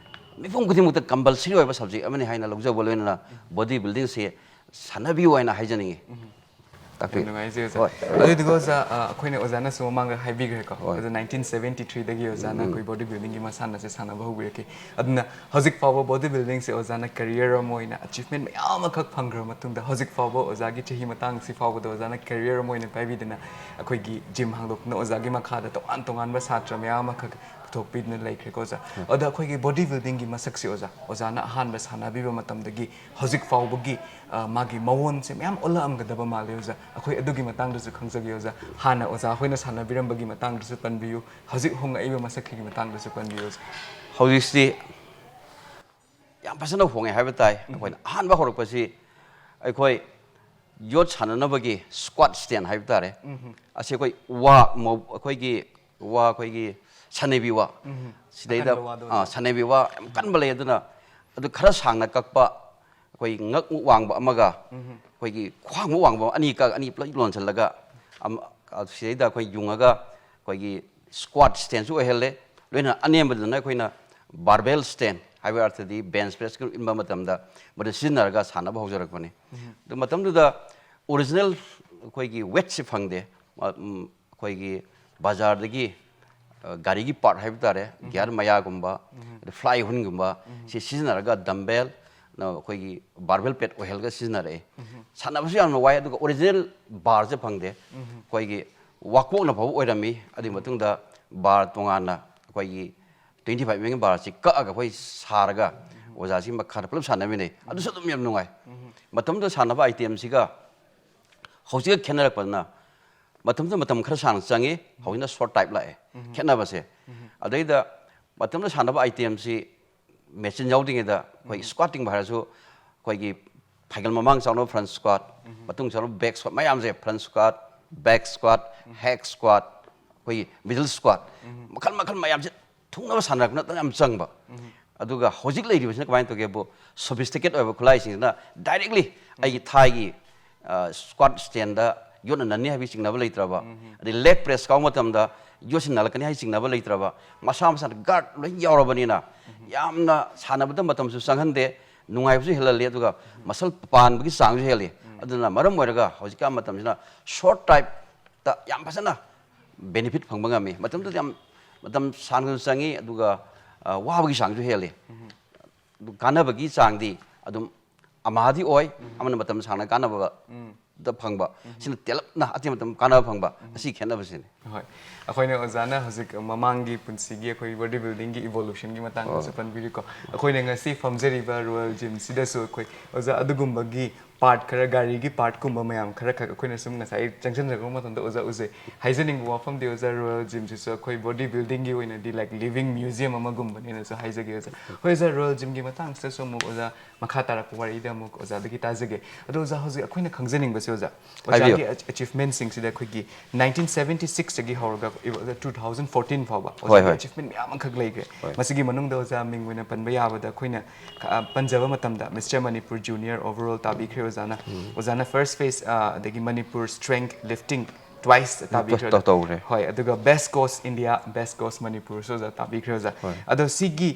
ꯃꯤꯄꯨꯝ ꯈꯨꯗꯤꯡꯃꯛꯇ ꯀꯝꯄꯜꯁꯔꯤ ꯑꯣꯏꯕ ꯁꯕꯖꯦꯛ ꯑꯃꯅꯤ ꯍꯥꯏꯅ ꯂꯧꯖꯕ ꯂꯣꯏꯅꯅ ꯕꯣꯗꯤ ꯕꯤꯜꯗꯤꯡꯁꯦ ꯁꯥꯟꯅꯕꯤꯌꯨ ꯍꯥꯏꯅ ꯍꯥꯏꯖꯅꯤꯡꯉꯤ꯫ ꯌꯥꯝ ꯇꯥꯛꯄꯤꯌꯨ꯫ ꯅꯨꯡꯉꯥꯏꯖꯩ ꯑꯣꯖꯥ꯫ ꯍꯣꯏ꯫ ꯑꯗꯨꯗꯨꯒ ꯑꯣꯖꯥ, ꯑ, ꯑꯩꯈꯣꯏꯅ ꯑꯣꯖꯥꯅꯁꯨ ꯃꯃꯥꯡꯗ ꯍꯥꯏꯕꯤꯈ꯭ꯔꯦꯀꯣ꯫ ꯍꯣꯏ꯫ ꯑꯗꯣ ꯅꯥꯏꯟꯇꯤꯟ ꯁꯕꯦꯟꯇꯤ ꯊ꯭ꯔꯤꯗꯒꯤ ꯑꯣꯖꯥꯅ ꯎꯝ꯫ ꯑꯩꯈꯣꯏ ꯕꯣꯗꯤ ꯕꯤꯜꯗꯤꯡꯒꯤ ꯃꯁꯥꯟꯅꯁꯦ ꯁꯥꯟꯅꯕ ꯍꯧꯕꯤꯔꯛꯈꯤ꯫ ꯑꯗꯨꯅ ꯍꯧꯖꯤꯛ ꯐꯥꯎꯕ ꯕꯣꯗꯤ ꯕꯤꯜꯗꯤꯡꯁꯦ ꯑꯣꯖꯥꯅ ꯀꯦꯔꯤꯌꯔ ꯑꯃ ꯑꯣꯏꯅ ꯑꯆꯤꯚꯃꯦꯟ ꯃꯌꯥꯝ ꯑꯃꯈꯛ ꯐꯪꯈ꯭ꯔꯕ ꯃꯇꯨꯡꯗ ꯍꯧꯖꯤꯛ ꯐꯥꯎꯕ ꯑꯣꯖꯥꯒꯤ ꯆꯍꯤ ꯃꯇꯥꯡꯁꯤ ꯐꯥꯎꯕꯗ ꯑꯣꯖꯥꯅ ꯀꯦꯔꯤꯌꯔ ꯑꯃ ꯑꯣꯏꯅ ꯄꯥꯏꯕꯤꯗꯅ ꯑꯩꯈꯣꯏꯒꯤ ꯖꯤꯝ ꯍꯥꯡꯗꯣꯛꯇꯨꯅ ꯑꯣꯖꯥꯒꯤ ꯃꯈꯥꯗ ꯇꯣꯉꯥꯟ ꯇꯣꯉꯥꯟꯕ ꯁꯥꯇ꯭ꯔ ꯃꯌꯥꯝ ꯑꯃꯈꯛ ꯄꯨꯊꯣꯛꯄꯤꯗꯨꯅ ꯂꯩꯈ꯭ꯔꯦꯀꯣ ꯑꯣꯖꯥ꯫ ꯑꯗ ꯑꯩꯈꯣꯏꯒꯤ ꯕꯣꯗꯤ ꯕꯤꯜꯗꯤꯡꯒꯤ ꯃꯁꯛꯁꯦ ꯑꯣꯖꯥ, ꯑꯣꯖꯥꯅ ꯑꯍꯥꯟꯕ ꯁꯥꯟꯅꯕꯤꯕ ꯃꯇꯝꯗꯒꯤ ꯍꯧꯖꯤꯛ ꯐꯥꯎꯕꯒꯤ, ꯑ, ꯃꯥꯒꯤ ꯃꯑꯣꯡꯁꯦ ꯃꯌꯥꯝ ꯑꯣꯜꯂꯛꯑꯝꯒꯗꯕ ꯃꯥꯜꯂꯦ ꯑꯣꯖꯥ꯫ ꯑꯩꯈꯣꯏ ꯑꯗꯨꯒꯤ ꯃꯇꯥꯡꯗꯁꯨ ꯈꯪꯖꯒꯦ ꯑꯣꯖꯥ꯫ ꯍꯥꯟꯅ ꯑꯣꯖꯥ ꯍꯣꯏꯅ ꯁꯥꯟꯅꯕꯤꯔꯝꯕꯒꯤ ꯃꯇꯥꯡꯗꯁꯨ ꯄꯟꯕꯤꯌꯨ, ꯍꯧꯖꯤꯛ ꯍꯣꯡꯉꯛꯏꯕ ꯃꯁꯛꯁꯤꯒꯤ ꯃꯇꯥꯡꯗꯁꯨ ꯄꯟꯕꯤꯌꯨ ꯑꯣꯖꯥ꯫ ꯍꯧꯖꯤꯛꯁꯤ ꯌꯥꯝ ꯐꯖꯅ ꯍꯣꯡꯉꯦ ꯍꯥꯏꯕ ꯇꯥꯏ꯫ ꯑꯩꯈꯣꯏꯅ ꯑꯍꯥꯟꯕ ꯍꯧꯔꯛꯄꯁꯤ ꯑꯩꯈꯣꯏ ꯌꯣꯠ ꯁꯥꯟꯅꯅꯕꯒꯤ ꯁ꯭ꯀ꯭ꯋꯥꯠ ꯁ꯭ꯇꯦꯟ ꯍꯥꯏꯕ ꯇꯥꯔꯦ꯫ ꯑꯁꯤ ꯑꯩꯈꯣꯏ ꯋꯥ, ꯃꯧ-, ꯑꯩꯈꯣꯏꯒꯤ ꯋꯥ, ꯑꯩꯈꯣꯏꯒꯤ ꯁꯅꯩꯕꯤ ꯋꯥ, ꯁꯤꯗꯩꯗ, ꯑꯀꯟꯕ ꯋꯥꯗꯣ ꯑꯥ, ꯁꯅꯩꯕꯤ ꯋꯥ ꯌꯥꯝ ꯀꯟꯕ ꯂꯩ꯫ ꯑꯗꯨꯅ ꯑꯗꯨ ꯈꯔ ꯁꯥꯡꯅ ꯀꯛꯄ, ꯑꯩꯈꯣꯏ ꯉꯛꯃꯨꯛ ꯋꯥꯡꯕ ꯑꯃꯒ ꯑꯩꯈꯣꯏꯒꯤ ꯈ꯭ꯋꯥꯡꯃꯨꯛ ꯋꯥꯡꯕ ꯑꯃ, ꯑꯅꯤ ꯀꯛ-, ꯑꯅꯤ ꯄꯨꯂꯞ ꯂꯣꯟꯁꯤꯜꯂꯒ ꯑꯃ-, ꯁꯤꯗꯩꯗ ꯑꯩꯈꯣꯏ ꯌꯨꯡꯉꯒ ꯑꯩꯈꯣꯏꯒꯤ ꯁ꯭ꯀ꯭ꯋꯥꯠ ꯁ꯭ꯇꯦꯟꯁꯨ ꯑꯣꯏꯍꯜꯂꯦ꯫ ꯂꯣꯏꯅꯅ ꯑꯅꯦꯝꯕꯗꯨꯅ ꯑꯩꯈꯣꯏꯅ ꯕꯥꯔꯕꯦꯜ ꯁ꯭ꯇꯦꯟ ꯍꯥꯏꯕ ꯑꯔꯊꯗꯤ ꯕꯦꯟꯁ ꯄ꯭ꯔꯦꯁ ꯏꯟꯕ ꯃꯇꯝꯗ ꯃꯗꯨ ꯁꯤꯖꯤꯟꯅꯔꯒ ꯁꯥꯟꯅꯕ ꯍꯧꯖꯔꯛꯄꯅꯤ꯫ ꯑꯗꯨ ꯃꯇꯝꯗꯨꯗ ꯑꯣꯔꯤꯖꯤꯅꯦꯜ ꯑꯩꯈꯣꯏꯒꯤ ꯋꯦꯠꯁꯤ ꯐꯪꯗꯦ꯫ ꯃ-, ꯎꯝ, ꯑꯩꯈꯣꯏꯒꯤ ꯕꯖꯥꯔꯗꯒꯤ, ꯑ, ꯒꯥꯔꯤꯒꯤ ꯄꯥꯔꯠ ꯍꯥꯏꯕ ꯇꯥꯔꯦ, ꯒꯤꯌꯥꯔ ꯃꯌꯥꯒꯨꯝꯕ, ꯑꯗ ꯐ꯭ꯂꯥꯏ ꯍꯨꯟꯒꯨꯝꯕ, ꯁꯤ ꯁꯤꯖꯤꯟꯅꯔꯒ ꯗꯝꯕꯦꯜ, ꯅ ꯑꯩꯈꯣꯏꯒꯤ ꯕꯥꯔꯕꯦꯜ ꯄ꯭ꯂꯦꯠ ꯑꯣꯏꯍꯜꯂꯒ ꯁꯤꯖꯤꯟꯅꯔꯛꯑꯦ꯫ ꯁꯥꯟꯅꯕꯁꯨ ꯌꯥꯝꯅ ꯋꯥꯏ, ꯑꯗꯨꯒ ꯑꯣꯔꯤꯖꯤꯅꯦꯜ ꯕꯥꯔꯁꯦ ꯐꯪꯗꯦ꯫ ꯑꯩꯈꯣꯏꯒꯤ ꯋꯥꯀꯣꯛꯅ ꯐꯥꯎꯕ ꯑꯣꯏꯔꯝꯃꯤ꯫ ꯑꯗꯨꯒꯤ ꯃꯇꯨꯡꯗ ꯕꯥꯔ ꯇꯣꯉꯥꯟꯅ ꯑꯩꯈꯣꯏꯒꯤ twenty five mm ꯕꯥꯔꯁꯤ ꯀꯛꯑꯒ ꯑꯩꯈꯣꯏ ꯁꯥꯔꯒ ꯑꯣꯖꯥꯁꯤ ꯃꯈꯥꯗ ꯄꯨꯂꯞ ꯁꯥꯟꯅꯃꯤꯟꯅꯩ꯫ ꯑꯗꯨꯁꯨ ꯑꯗꯨꯝ ꯌꯥꯝ ꯅꯨꯡꯉꯥꯏ꯫ ꯃꯇꯝꯗꯨꯗ ꯁꯥꯟꯅꯕ ꯑꯥꯏꯇꯦꯝꯁꯤꯒ ꯍꯧꯖꯤꯛꯀ ꯈꯦꯠꯅꯔꯛꯄꯗꯅ ꯃꯇꯝꯗꯨꯗ ꯃꯇꯝ ꯈꯔ ꯁꯥꯡꯅ ꯆꯪꯉꯤ, ꯍꯧꯖꯤꯛꯅ ꯁꯣꯔꯠ ꯇꯥꯏꯞ ꯂꯥꯛꯑꯦ꯫ ꯈꯦꯠꯅꯕꯁꯦ꯫ ꯑꯗꯩꯗ ꯃꯇꯝꯗꯨꯗ ꯁꯥꯟꯅꯕ ꯑꯥꯏꯇꯦꯝꯁꯤ ꯃꯦꯆꯤꯟ ꯌꯥꯎꯗ꯭ꯔꯤꯉꯩꯗ ꯑꯩꯈꯣꯏ ꯁ꯭ꯀ꯭ꯋꯥꯠ ꯇꯤꯡꯕ ꯍꯥꯏꯔꯁꯨ ꯑꯩꯈꯣꯏꯒꯤ ꯐꯩꯒꯜ ꯃꯃꯥꯡ ꯆꯥꯎꯅꯕ ꯐ꯭ꯔꯟ ꯁ꯭ꯀ꯭ꯋꯥꯠ, ꯃꯇꯨꯡ ꯆꯥꯎꯅꯕ ꯕꯦꯛ ꯁ꯭ꯀ꯭ꯋꯥꯠ, ꯃꯌꯥꯝꯁꯦ ꯐ꯭ꯔꯟ ꯁ꯭ꯀ꯭ꯋꯥꯠ, ꯕꯦꯛ ꯁ꯭ꯀ꯭ꯋꯥꯠ, ꯍꯦꯛ ꯁ꯭ꯀ꯭ꯋꯥꯠ, ꯑꯩꯈꯣꯏꯒꯤ ꯃꯤꯗꯜ ꯁ꯭ꯀ꯭ꯋꯥꯠ, ꯃꯈꯜ ꯃꯈꯜ ꯃꯌꯥꯝꯁꯦ ꯊꯨꯡꯅꯕ ꯁꯥꯟꯅꯔꯛꯄꯅ ꯌꯥꯝ ꯆꯪꯕ꯫ ꯑꯗꯨꯒ ꯍꯧꯖꯤꯛ ꯂꯩꯔꯤꯕꯁꯤꯅ ꯀꯃꯥꯏꯅ ꯇꯧꯒꯦꯕꯨ, ꯁꯣꯐꯤꯁꯇꯤꯀꯦꯠ ꯑꯣꯏꯕ ꯈꯨꯠꯂꯥꯏꯁꯤꯡꯁꯤꯅ ꯗꯥꯏꯔꯦꯛꯂꯤ ꯑꯩꯒꯤ ꯊꯥꯏꯒꯤ, ꯑ, ꯁ꯭ꯀ꯭ꯋꯥꯠ ꯁ꯭ꯇꯦꯟꯗ ꯌꯣꯠꯅ ꯅꯟꯅꯤ ꯍꯥꯏꯕꯒꯤ ꯆꯤꯡꯅꯕ ꯂꯩꯇ꯭ꯔꯕ, ꯑꯗꯩ ꯂꯦꯒ ꯄ꯭ꯔꯦꯁ ꯀꯥꯎꯕ ꯃꯇꯝꯗ ꯌꯣꯠꯁꯤ ꯅꯜꯂꯛꯀꯅꯤ ꯍꯥꯏꯕꯒꯤ ꯆꯤꯡꯅꯕ ꯂꯩꯇ꯭ꯔꯕ, ꯃꯁꯥ ꯃꯁꯥꯅ ꯒꯥꯔꯗ ꯂꯣꯏ ꯌꯥꯎꯔꯕꯅꯤꯅ ꯌꯥꯝꯅ ꯁꯥꯟꯅꯕꯗ ꯃꯇꯝꯁꯨ ꯆꯪꯍꯟꯗꯦ, ꯅꯨꯡꯉꯥꯏꯕꯁꯨ ꯍꯦꯜꯍꯜꯂꯤ, ꯑꯗꯨꯒ ꯃꯁꯜ ꯄꯥꯟꯕꯒꯤ ꯆꯥꯡꯁꯨ ꯍꯦꯜꯂꯤ꯫ ꯑꯗꯨꯅ ꯃꯔꯝ ꯑꯣꯏꯔꯒ ꯍꯧꯖꯤꯛꯀꯥꯟ ꯃꯇꯝꯁꯤꯅ ꯁꯣꯔꯠ ꯇꯥꯏꯞꯇ ꯌꯥꯝ ꯐꯖꯅ ꯕꯦꯅꯤꯐꯤꯠ ꯐꯪꯕ ꯉꯝꯃꯤ꯫ ꯃꯇꯝꯗꯨꯗ ꯌꯥꯝ ꯃꯇꯝ ꯁꯥꯡꯅꯁꯨ ꯆꯪꯉꯤ, ꯑꯗꯨꯒ, ꯑ, ꯋꯥꯕꯒꯤ ꯆꯥꯡꯁꯨ ꯍꯦꯜꯂꯤ꯫ ꯑꯗꯨ ꯀꯥꯟꯅꯕꯒꯤ ꯆꯥꯡꯗꯤ ꯑꯗꯨꯝ ꯑꯃꯍꯥꯗꯤ ꯑꯣꯏ, ꯑꯃꯅ ꯃꯇꯝ ꯁꯥꯡꯅ ꯀꯥꯟꯅꯕ ꯗ ꯐꯪꯕ, ꯁꯤꯅ ꯇꯦꯜꯂꯞꯅ ꯑꯇꯦꯟ ꯃꯇꯝ ꯀꯥꯟꯅꯕ ꯐꯪꯕ, ꯑꯁꯤ ꯈꯦꯠꯅꯕꯁꯤꯅꯤ꯫ ꯍꯣꯏ, ꯑꯩꯈꯣꯏꯅ ꯑꯣꯖꯥꯅ ꯍꯧꯖꯤꯛ ꯃꯃꯥꯡꯒꯤ ꯄꯨꯟꯁꯤꯒꯤ ꯑꯩꯈꯣꯏ ꯕꯣꯗꯤ ꯕꯤꯜꯗꯤꯡꯒꯤ ꯏꯚꯣꯂꯨꯁꯟꯒꯤ ꯃꯇꯥꯡꯗꯁꯨ ꯄꯟꯕꯤꯔꯤꯀꯣ꯫ ꯑꯩꯈꯣꯏꯅ ꯉꯁꯤ ꯐꯝꯖꯔꯤꯕ ꯔꯣꯌꯦꯜ ꯖꯤꯝꯁꯤꯗꯁꯨ ꯑꯩꯈꯣꯏ ꯑꯣꯖꯥ ꯑꯗꯨꯒꯨꯝꯕꯒꯤ ꯄꯥꯔꯠ ꯈꯔ, ꯒꯥꯔꯤꯒꯤ ꯄꯥꯔꯠꯀꯨꯝꯕ ꯃꯌꯥꯝ ꯈꯔꯈꯛ ꯑꯩꯈꯣꯏꯅ ꯁꯨꯝ ꯉꯁꯥꯏ ꯆꯪꯁꯤꯟꯖꯔꯛꯄ ꯃꯇꯝꯗ ꯑꯣꯖꯥ ꯎꯖꯩ꯫ ꯍꯥꯏꯖꯅꯤꯡꯕ ꯋꯥꯐꯝꯗꯤ ꯑꯣꯖꯥ, ꯔꯣꯌꯦꯜ ꯖꯤꯝꯁꯤꯁꯨ ꯑꯩꯈꯣꯏ ꯕꯣꯗꯤ ꯕꯤꯜꯗꯤꯡꯒꯤ ꯑꯣꯏꯅꯗꯤ ꯂꯥꯏꯛ ꯂꯤꯚꯤꯡ ꯃ꯭ꯌꯨꯖꯤꯌꯝ ꯑꯃꯒꯨꯝꯕꯅꯦꯅꯁꯨ ꯍꯥꯏꯖꯒꯦ ꯑꯣꯖꯥ꯫ ꯍꯣꯏ ꯑꯣꯖꯥ, ꯔꯣꯌꯦꯜ ꯖꯤꯝꯒꯤ ꯃꯇꯥꯡꯁꯤꯗꯁꯨ ꯑꯃꯨꯛ ꯑꯣꯖꯥ ꯃꯈꯥ ꯇꯥꯔꯛꯄ ꯋꯥꯔꯤꯗ ꯑꯃꯨꯛ ꯑꯣꯖꯥꯗꯒꯤ ꯇꯥꯖꯒꯦ꯫ ꯑꯗꯣ ꯑꯣꯖꯥ, ꯍꯧꯖꯤꯛ ꯑꯩꯈꯣꯏꯅ ꯈꯪꯖꯅꯤꯡꯕꯁꯦ ꯑꯣꯖꯥ, ꯍꯥꯏꯕꯤꯌꯨ꯫ ꯑꯣꯖꯥꯒꯤ ꯑꯦꯆꯤꯚꯃꯦꯟꯁꯤꯡꯁꯤꯗ ꯑꯩꯈꯣꯏꯒꯤ ꯅꯥꯏꯟꯇꯤꯟ ꯁꯚꯦꯟꯇꯤ ꯁꯤꯛꯁꯇꯒꯤ ꯍꯧꯔꯒ ꯇꯨ ꯊꯥꯎꯖꯟ ꯐꯣꯔꯇꯤꯟ ꯐꯥꯎꯕ ꯍꯣꯏ, ꯑꯣꯖꯥꯒꯤ ꯍꯣꯏ꯫ ꯑꯦꯆꯤꯚꯃꯦꯟ ꯃꯌꯥꯝ ꯑꯃꯈꯛ ꯂꯩꯈ꯭ꯔꯦ꯫ ꯍꯣꯏ꯫ ꯃꯁꯤꯒꯤ ꯃꯅꯨꯡꯗ ꯑꯣꯖꯥ ꯃꯤꯡ ꯑꯣꯏꯅ ꯄꯟꯕ ꯌꯥꯕꯗ ꯑꯩꯈꯣꯏꯅ ꯑ, ꯄꯟꯖꯕ ꯃꯇꯝꯗ mister Manipur junior overall ꯇꯥꯕꯤꯈ꯭ꯔꯦ ꯑꯣꯖꯥꯅ꯫ ꯑꯣꯖꯥꯅ ꯐꯥꯔꯁ ꯐꯦꯁ, ꯑ, ꯑꯗꯒꯤ ꯃꯅꯤꯄꯨꯔ ꯁ꯭ꯇꯔꯦꯡꯊ ꯂꯤꯐꯇꯤꯡ ꯇ꯭ꯋꯥꯏꯁ ꯇꯥꯕꯤꯈ꯭ꯔꯦ꯫ ꯇꯧ-, ꯇꯧꯈ꯭ꯔꯦ꯫ ꯍꯣꯏ, ꯑꯗꯨꯒ ꯕꯦꯁ ꯀꯣꯁ ꯏꯟꯗꯤꯌꯥ, ꯕꯦꯁ ꯀꯣꯁ ꯃꯅꯤꯄꯨꯔꯁꯨ ꯑꯣꯖꯥ ꯇꯥꯕꯤꯈ꯭ꯔꯦ ꯑꯣꯖꯥ꯫ ꯍꯣꯏ꯫ ꯑꯗꯣ ꯁꯤꯒꯤ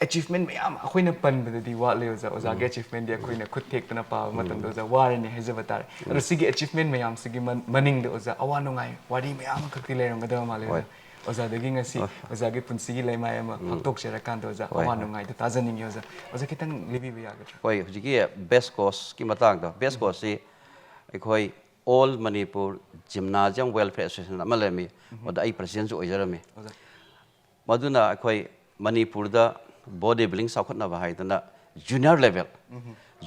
ꯑꯦꯆꯤꯚꯃꯦꯟ ꯃꯌꯥꯝ ꯑꯩꯈꯣꯏꯅ ꯄꯟꯕꯗꯗꯤ ꯋꯥꯠꯂꯦ ꯑꯣꯖꯥ꯫ ꯑꯣꯖꯥꯒꯤ ꯑꯦꯆꯤꯚꯃꯦꯟꯗꯤ ꯑꯩꯈꯣꯏꯅ ꯈꯨꯠ ꯊꯦꯛꯇꯅ ꯄꯥꯕ ꯃꯇꯝꯗ ꯑꯣꯖꯥ ꯋꯥꯔꯅꯤ ꯍꯥꯏꯖꯕ ꯇꯥꯔꯦ꯫ ꯑꯗꯣ ꯁꯤꯒꯤ ꯑꯦꯆꯤꯚꯃꯦꯟ ꯃꯌꯥꯝꯁꯤꯒꯤ ꯃꯅꯤꯡꯗ ꯑꯣꯖꯥ ꯑꯋꯥ ꯅꯨꯡꯉꯥꯏ ꯋꯥꯔꯤ ꯃꯌꯥꯝ ꯑꯃꯈꯛꯇꯤ ꯂꯩꯔꯝꯒꯗꯕ ꯃꯥꯜꯂꯦ ꯑꯣꯖꯥ꯫ ꯍꯣꯏ꯫ ꯑꯣꯖꯥꯗꯒꯤ ꯉꯁꯤ ꯑꯣꯖꯥꯒꯤ ꯄꯨꯟꯁꯤꯒꯤ ꯂꯩꯃꯥꯏ ꯑꯃ ꯐꯥꯛꯇꯣꯛꯆꯔꯀꯥꯟꯗ ꯑꯣꯖꯥ, ꯍꯣꯏ, ꯑꯋꯥ ꯍꯣꯏ꯫ ꯅꯨꯡꯉꯥꯏꯗ ꯇꯥꯖꯅꯤꯡꯉꯤ ꯑꯣꯖꯥ꯫ ꯑꯣꯖꯥ ꯈꯤꯇꯪ ꯂꯤꯕꯤꯕ ꯌꯥꯒꯗ꯭ꯔꯥ? ꯍꯣꯏ, ꯍꯧꯖꯤꯛꯀꯤ ꯕꯦꯁ ꯀꯣꯁꯀꯤ ꯃꯇꯥꯡꯗꯣ, ꯕꯦꯁ ꯀꯣꯁꯁꯤ ꯑꯩꯈꯣꯏ all Manipur gymnasium welfare association ꯑꯃ ꯂꯩꯔꯝꯃꯤ꯫ ꯑꯗ ꯑꯩ ꯄ꯭ꯔꯁꯤꯗꯦꯟꯁꯨ ꯑꯣꯏꯖꯔꯝꯃꯤ꯫ ꯑꯣꯖꯥ꯫ ꯃꯗꯨꯅ ꯑꯩꯈꯣꯏ ꯃꯅꯤꯄꯨꯔꯗ ꯕꯣꯗꯤ ꯕꯤꯜꯗꯤꯡ ꯆꯥꯎꯈꯠꯅꯕ ꯍꯥꯏꯗꯅ ꯖꯨꯅꯤꯌꯔ ꯂꯦꯚꯦꯜ,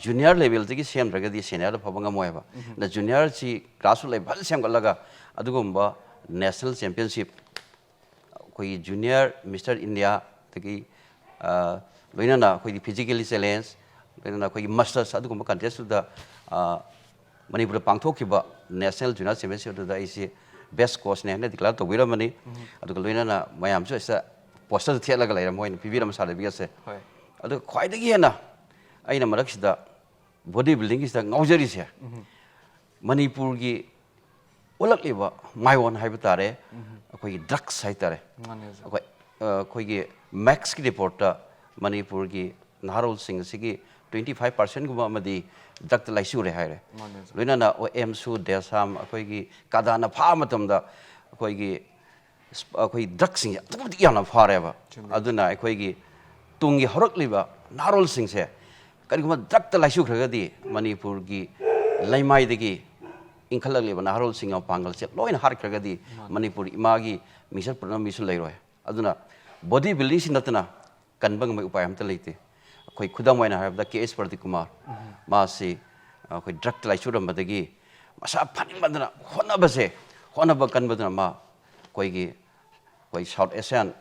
ꯖꯨꯅꯤꯌꯔ ꯂꯦꯚꯦꯜꯗꯒꯤ ꯁꯦꯝꯗ꯭ꯔꯒꯗꯤ ꯁꯦꯅꯤꯌꯔꯗ ꯐꯕ ꯉꯝꯃꯣꯏ ꯍꯥꯏꯕ꯫ ꯑꯗꯨꯅ ꯖꯨꯅꯤꯌꯔꯁꯤ ꯒ꯭ꯔꯥꯁꯔꯨꯠ ꯂꯦꯚꯦꯜ ꯐꯖꯅ ꯁꯦꯝꯒꯠꯂꯒ ꯑꯗꯨꯒꯨꯝꯕ ꯅꯦꯁꯅꯦꯜ ꯆꯦꯝꯄꯤꯌꯟꯁꯤꯞ, ꯑꯩꯈꯣꯏꯒꯤ ꯖꯨꯅꯤꯌꯔ ꯃꯤꯁꯇꯔ ꯏꯟꯗꯤꯌꯥꯗꯒꯤ, ꯑ, ꯂꯣꯏꯅꯅ ꯑꯩꯈꯣꯏꯒꯤ ꯐꯤꯖꯤꯀꯦꯜꯂꯤ ꯆꯦꯂꯦꯟꯖ, ꯂꯣꯏꯅꯅ ꯑꯩꯈꯣꯏꯒꯤ ꯃꯁꯇꯔꯁ ꯑꯗꯨꯒꯨꯝꯕ ꯀꯟꯇꯦꯁꯇꯨꯗ, ꯑ, ꯃꯅꯤꯄꯨꯔꯗ ꯄꯥꯡꯊꯣꯛꯈꯤꯕ ꯅꯦꯁꯅꯦꯜ ꯖꯨꯅꯤꯌꯔ ꯆꯦꯝꯄꯤꯌꯟꯁꯤꯞ ꯑꯗꯨꯗ ꯑꯩꯁꯦ ꯕꯦꯁ ꯀꯣꯁꯅꯦ ꯍꯥꯏꯅ ꯗꯤꯀ꯭ꯂꯦꯌꯔ ꯇꯧꯕꯤꯔꯝꯕꯅꯤ꯫ ꯑꯗꯨꯒ ꯂꯣꯏꯅꯅ ꯃꯌꯥꯝꯁꯨ ꯑꯁꯤꯗ ꯄꯣꯁꯇꯔꯁꯨ ꯊꯦꯠꯂꯒ ꯂꯩꯔꯦ, ꯃꯣꯏꯅ ꯄꯤꯕꯤꯔꯝꯕ ꯁꯥꯔꯇꯤꯐꯤꯀꯦꯠꯁꯦ꯫ ꯍꯣꯏ꯫ ꯑꯗꯨꯒ ꯈ꯭ꯋꯥꯏꯗꯒꯤ ꯍꯦꯟꯅ ꯑꯩꯅ ꯃꯔꯛꯁꯤꯗ ꯕꯣꯗꯤ ꯕꯤꯜꯗꯤꯡꯒꯤꯁꯤꯗ ꯉꯥꯎꯖꯔꯤꯁꯦ, ꯃꯅꯤꯄꯨꯔꯒꯤ ꯑꯣꯜꯂꯛꯂꯤꯕ ꯃꯥꯏꯑꯣꯟ ꯍꯥꯏꯕ ꯇꯥꯔꯦ, ꯑꯩꯈꯣꯏꯒꯤ ꯗ꯭ꯔꯛꯁ ꯍꯥꯏ ꯇꯥꯔꯦ꯫ ꯃꯥꯅꯦ ꯑꯣꯖꯥ꯫ ꯑꯩꯈꯣꯏ, ꯑ, ꯑꯩꯈꯣꯏꯒꯤ ꯃꯦꯛꯁꯀꯤ ꯔꯤꯄꯣꯔꯠꯇ ꯃꯅꯤꯄꯨꯔꯒꯤ ꯅꯍꯥꯔꯣꯜꯁꯤꯡ ꯑꯁꯤꯒꯤ ꯇ꯭ꯋꯦꯟꯇꯤ ꯐꯥꯏꯚ ꯄꯥꯔꯁꯦꯟꯒꯨꯝꯕ ꯑꯃꯗꯤ ꯗ꯭ꯔꯛꯇ ꯂꯥꯏꯆꯨꯔꯦ ꯍꯥꯏꯔꯦ꯫ ꯃꯥꯅꯦ ꯑꯣꯖꯥ꯫ ꯂꯣꯏꯅꯅ ꯑꯣ ꯑꯦꯝꯁꯨ, ꯗꯦꯁꯥꯝ, ꯑꯩꯈꯣꯏꯒꯤ ꯀꯥꯗꯥꯅ ꯐꯥꯕ ꯃꯇꯝꯗ ꯑꯩꯈꯣꯏꯒꯤ ꯁ-, ꯑꯩꯈꯣꯏ ꯗ꯭ꯔꯛꯁꯤꯡꯁꯦ ꯑꯗꯨꯛꯀꯤ ꯃꯇꯤꯛ ꯌꯥꯝꯅ ꯐꯥꯔꯦꯕ꯫ ꯆꯨꯝꯃꯤ꯫ ꯑꯗꯨꯅ ꯑꯩꯈꯣꯏꯒꯤ ꯇꯨꯡꯒꯤ ꯍꯧꯔꯛꯂꯤꯕ ꯅꯍꯥꯔꯣꯜꯁꯤꯡꯁꯦ ꯀꯔꯤꯒꯨꯝꯕ ꯗ꯭ꯔꯛꯇ ꯂꯥꯏꯆꯨꯈ꯭ꯔꯒꯗꯤ ꯃꯅꯤꯄꯨꯔꯒꯤ ꯂꯩꯃꯥꯏꯗꯒꯤ ꯏꯟꯈꯠꯂꯛꯂꯤꯕ ꯅꯍꯥꯔꯣꯜꯁꯤꯡꯒꯤ ꯃꯄꯥꯡꯒꯜꯁꯦ ꯂꯣꯏꯅ ꯍꯥꯠꯈ꯭ꯔꯒꯗꯤ ꯃꯅꯤꯄꯨꯔ ꯏꯃꯥꯒꯤ ꯃꯤꯡꯆꯠ ꯄꯨꯔꯛꯅꯕ ꯃꯤꯁꯨ ꯂꯩꯔꯣꯏ꯫ ꯑꯗꯨꯅ ꯕꯣꯗꯤ ꯕꯤꯜꯗꯤꯡꯁꯤ ꯅꯠꯇꯅ ꯀꯟꯕ ꯉꯝꯕꯒꯤ ꯎꯄꯥꯏ ꯑꯃꯠꯇ ꯂꯩꯇꯦ꯫ ꯑꯩꯈꯣꯏ ꯈꯨꯗꯝ ꯑꯣꯏꯅ ꯍꯥꯏꯔꯕꯗ ꯀꯦ ꯑꯦꯁ ꯄ꯭ꯔꯗꯤꯞ ꯀꯨꯃꯥꯔ, ꯃꯥꯁꯤ ꯑꯩꯈꯣꯏ ꯗ꯭ꯔꯒꯇ ꯂꯥꯏꯆꯨꯔꯝꯕꯗꯒꯤ ꯃꯁꯥ ꯐꯅꯤꯡꯃꯟꯗꯅ ꯍꯣꯠꯅꯕꯁꯦ, ꯍꯣꯠꯅꯕ ꯀꯟꯕꯗꯨꯅ ꯃꯥ ꯑꯩꯈꯣꯏꯒꯤ, ꯑꯩꯈꯣꯏ ꯁꯥꯎꯠ ꯑꯦꯁꯤꯌꯥꯟ